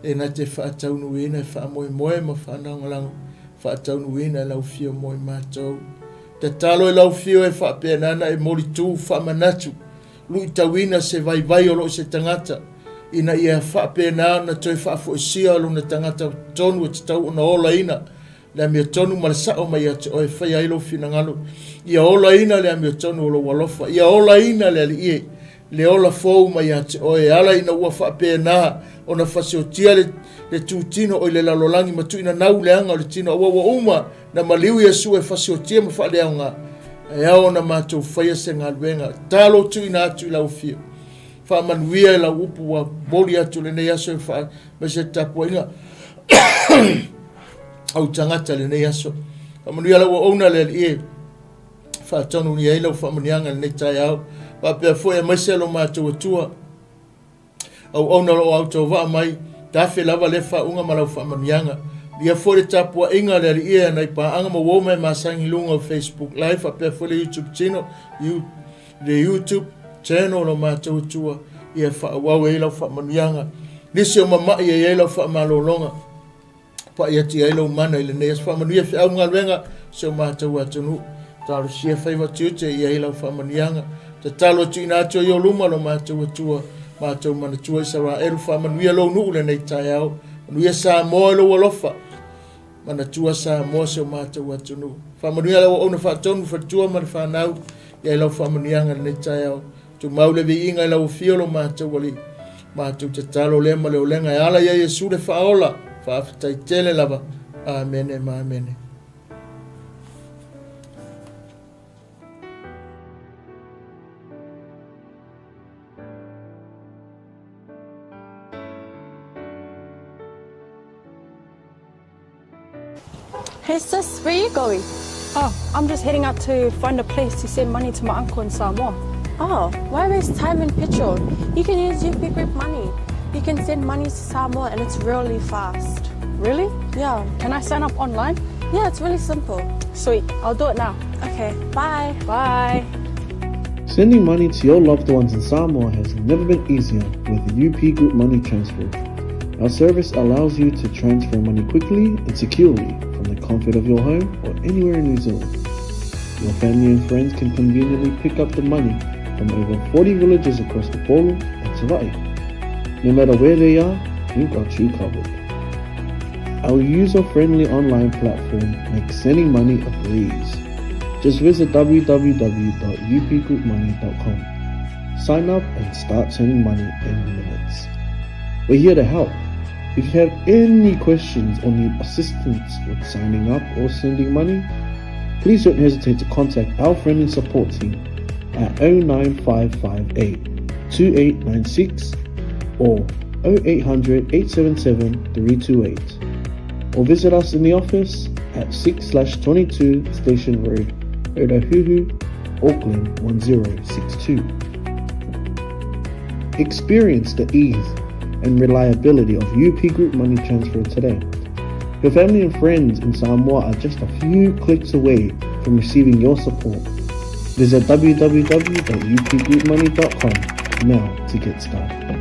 e na te faataunuuina e faamoemoe ma faalagolago, faataunuuina e lau afio mo i matou. Tatalo i lau afio e faapena na e molitu faamanatu luitauina se vaivai o lo o se tagata, ina ia faapena ona toe faafoisia lona tagata tonu e tatau ona olaina le amiotonu ma le sao mai ia te oe e faia ai lou finagalo. Ia olaina le amiotonu o lou alofa, ia olaina le Alii e, le ola fou mai ia te oe, e ala ina ua faapena ona fasiotia le, le tutino oi le lalolagi ma tuuina nau le aga o le tino, aua ua uma Na maliu Iesu e fasiotia ma faaleaoga, e ao ona matou faia se galuega. Talo tuuina atu i lau afio. Faamanuia i lau upu ua moli atu lenei aso e faa mai se tapuaiga au tagata lenei aso. Faamanuia lau auauna le Alii e faataunuunia ai lau faamanuiaga lenei taeao. Faapea foi aemaise lo matou Atua. Auauna o lo o autauvaa mai, tafe lava lea faauga ma lau faamanuiaga. Ia foi le tapuaiga a le Alii e nai paaga ma uo mai masani i luga o Facebook Live faapea foi le YouTube channel, le YouTube channel o lo matou Atua, ia faaauau ai lau faamanuiaga. Nisi o mamai e i ai lau faamalologa. Pai atu i ai lou mana i lenei aso. Faamanuia feau ma galuega o si o matou atunuu. Talosia faiva tiute i ai lau faamanuiaga. Tatalo e tuuina atu ai o luma lo matou Atua, matou manatua Isaraelu. Faamanuia lou nuu lenei taeao. Manuia Samoa i lou alofa. Manatua Samoa si o matou atunuu. Faamanuia lau auauna faatonu, faletua ma le fanau i ai lau faamanuiaga lenei taeao. Tumau le viiga i lau afio lo matou Alii. Matou tatalo lea ma le olega e ala ia Iesu le Faaola. Faafetai tele lava. Amene ma amene. Hey sis, where you going? Oh, I'm just heading out to find a place to send money to my uncle in Samoa. Oh, why waste time and petrol? You can use UP Group Money. You can send money to Samoa and it's really fast. Really? Yeah. Can I sign up online? Yeah, it's really simple. Sweet, I'll do it now. Okay, bye. Bye. Sending money to your loved ones in Samoa has never been easier with UP Group Money Transfer. Our service allows you to transfer money quickly and securely from the comfort of your home or anywhere in New Zealand. Your family and friends can conveniently pick up the money from over 40 villages across the Upolu and Savaii. No matter where they are, we've got you covered. Our user-friendly online platform makes sending money a breeze. Just visit www.upgroupmoney.com. Sign up and start sending money in minutes. We're here to help. If you have any questions or need assistance with signing up or sending money, please don't hesitate to contact our friendly support team at 09558 2896 or 0800 877 328 or visit us in the office at 6/22 Station Road, Otahuhu, Auckland 1062. Experience the ease and reliability of UP Group Money Transfer today. Your family and friends in Samoa are just a few clicks away from receiving your support. Visit www.upgroupmoney.com now to get started.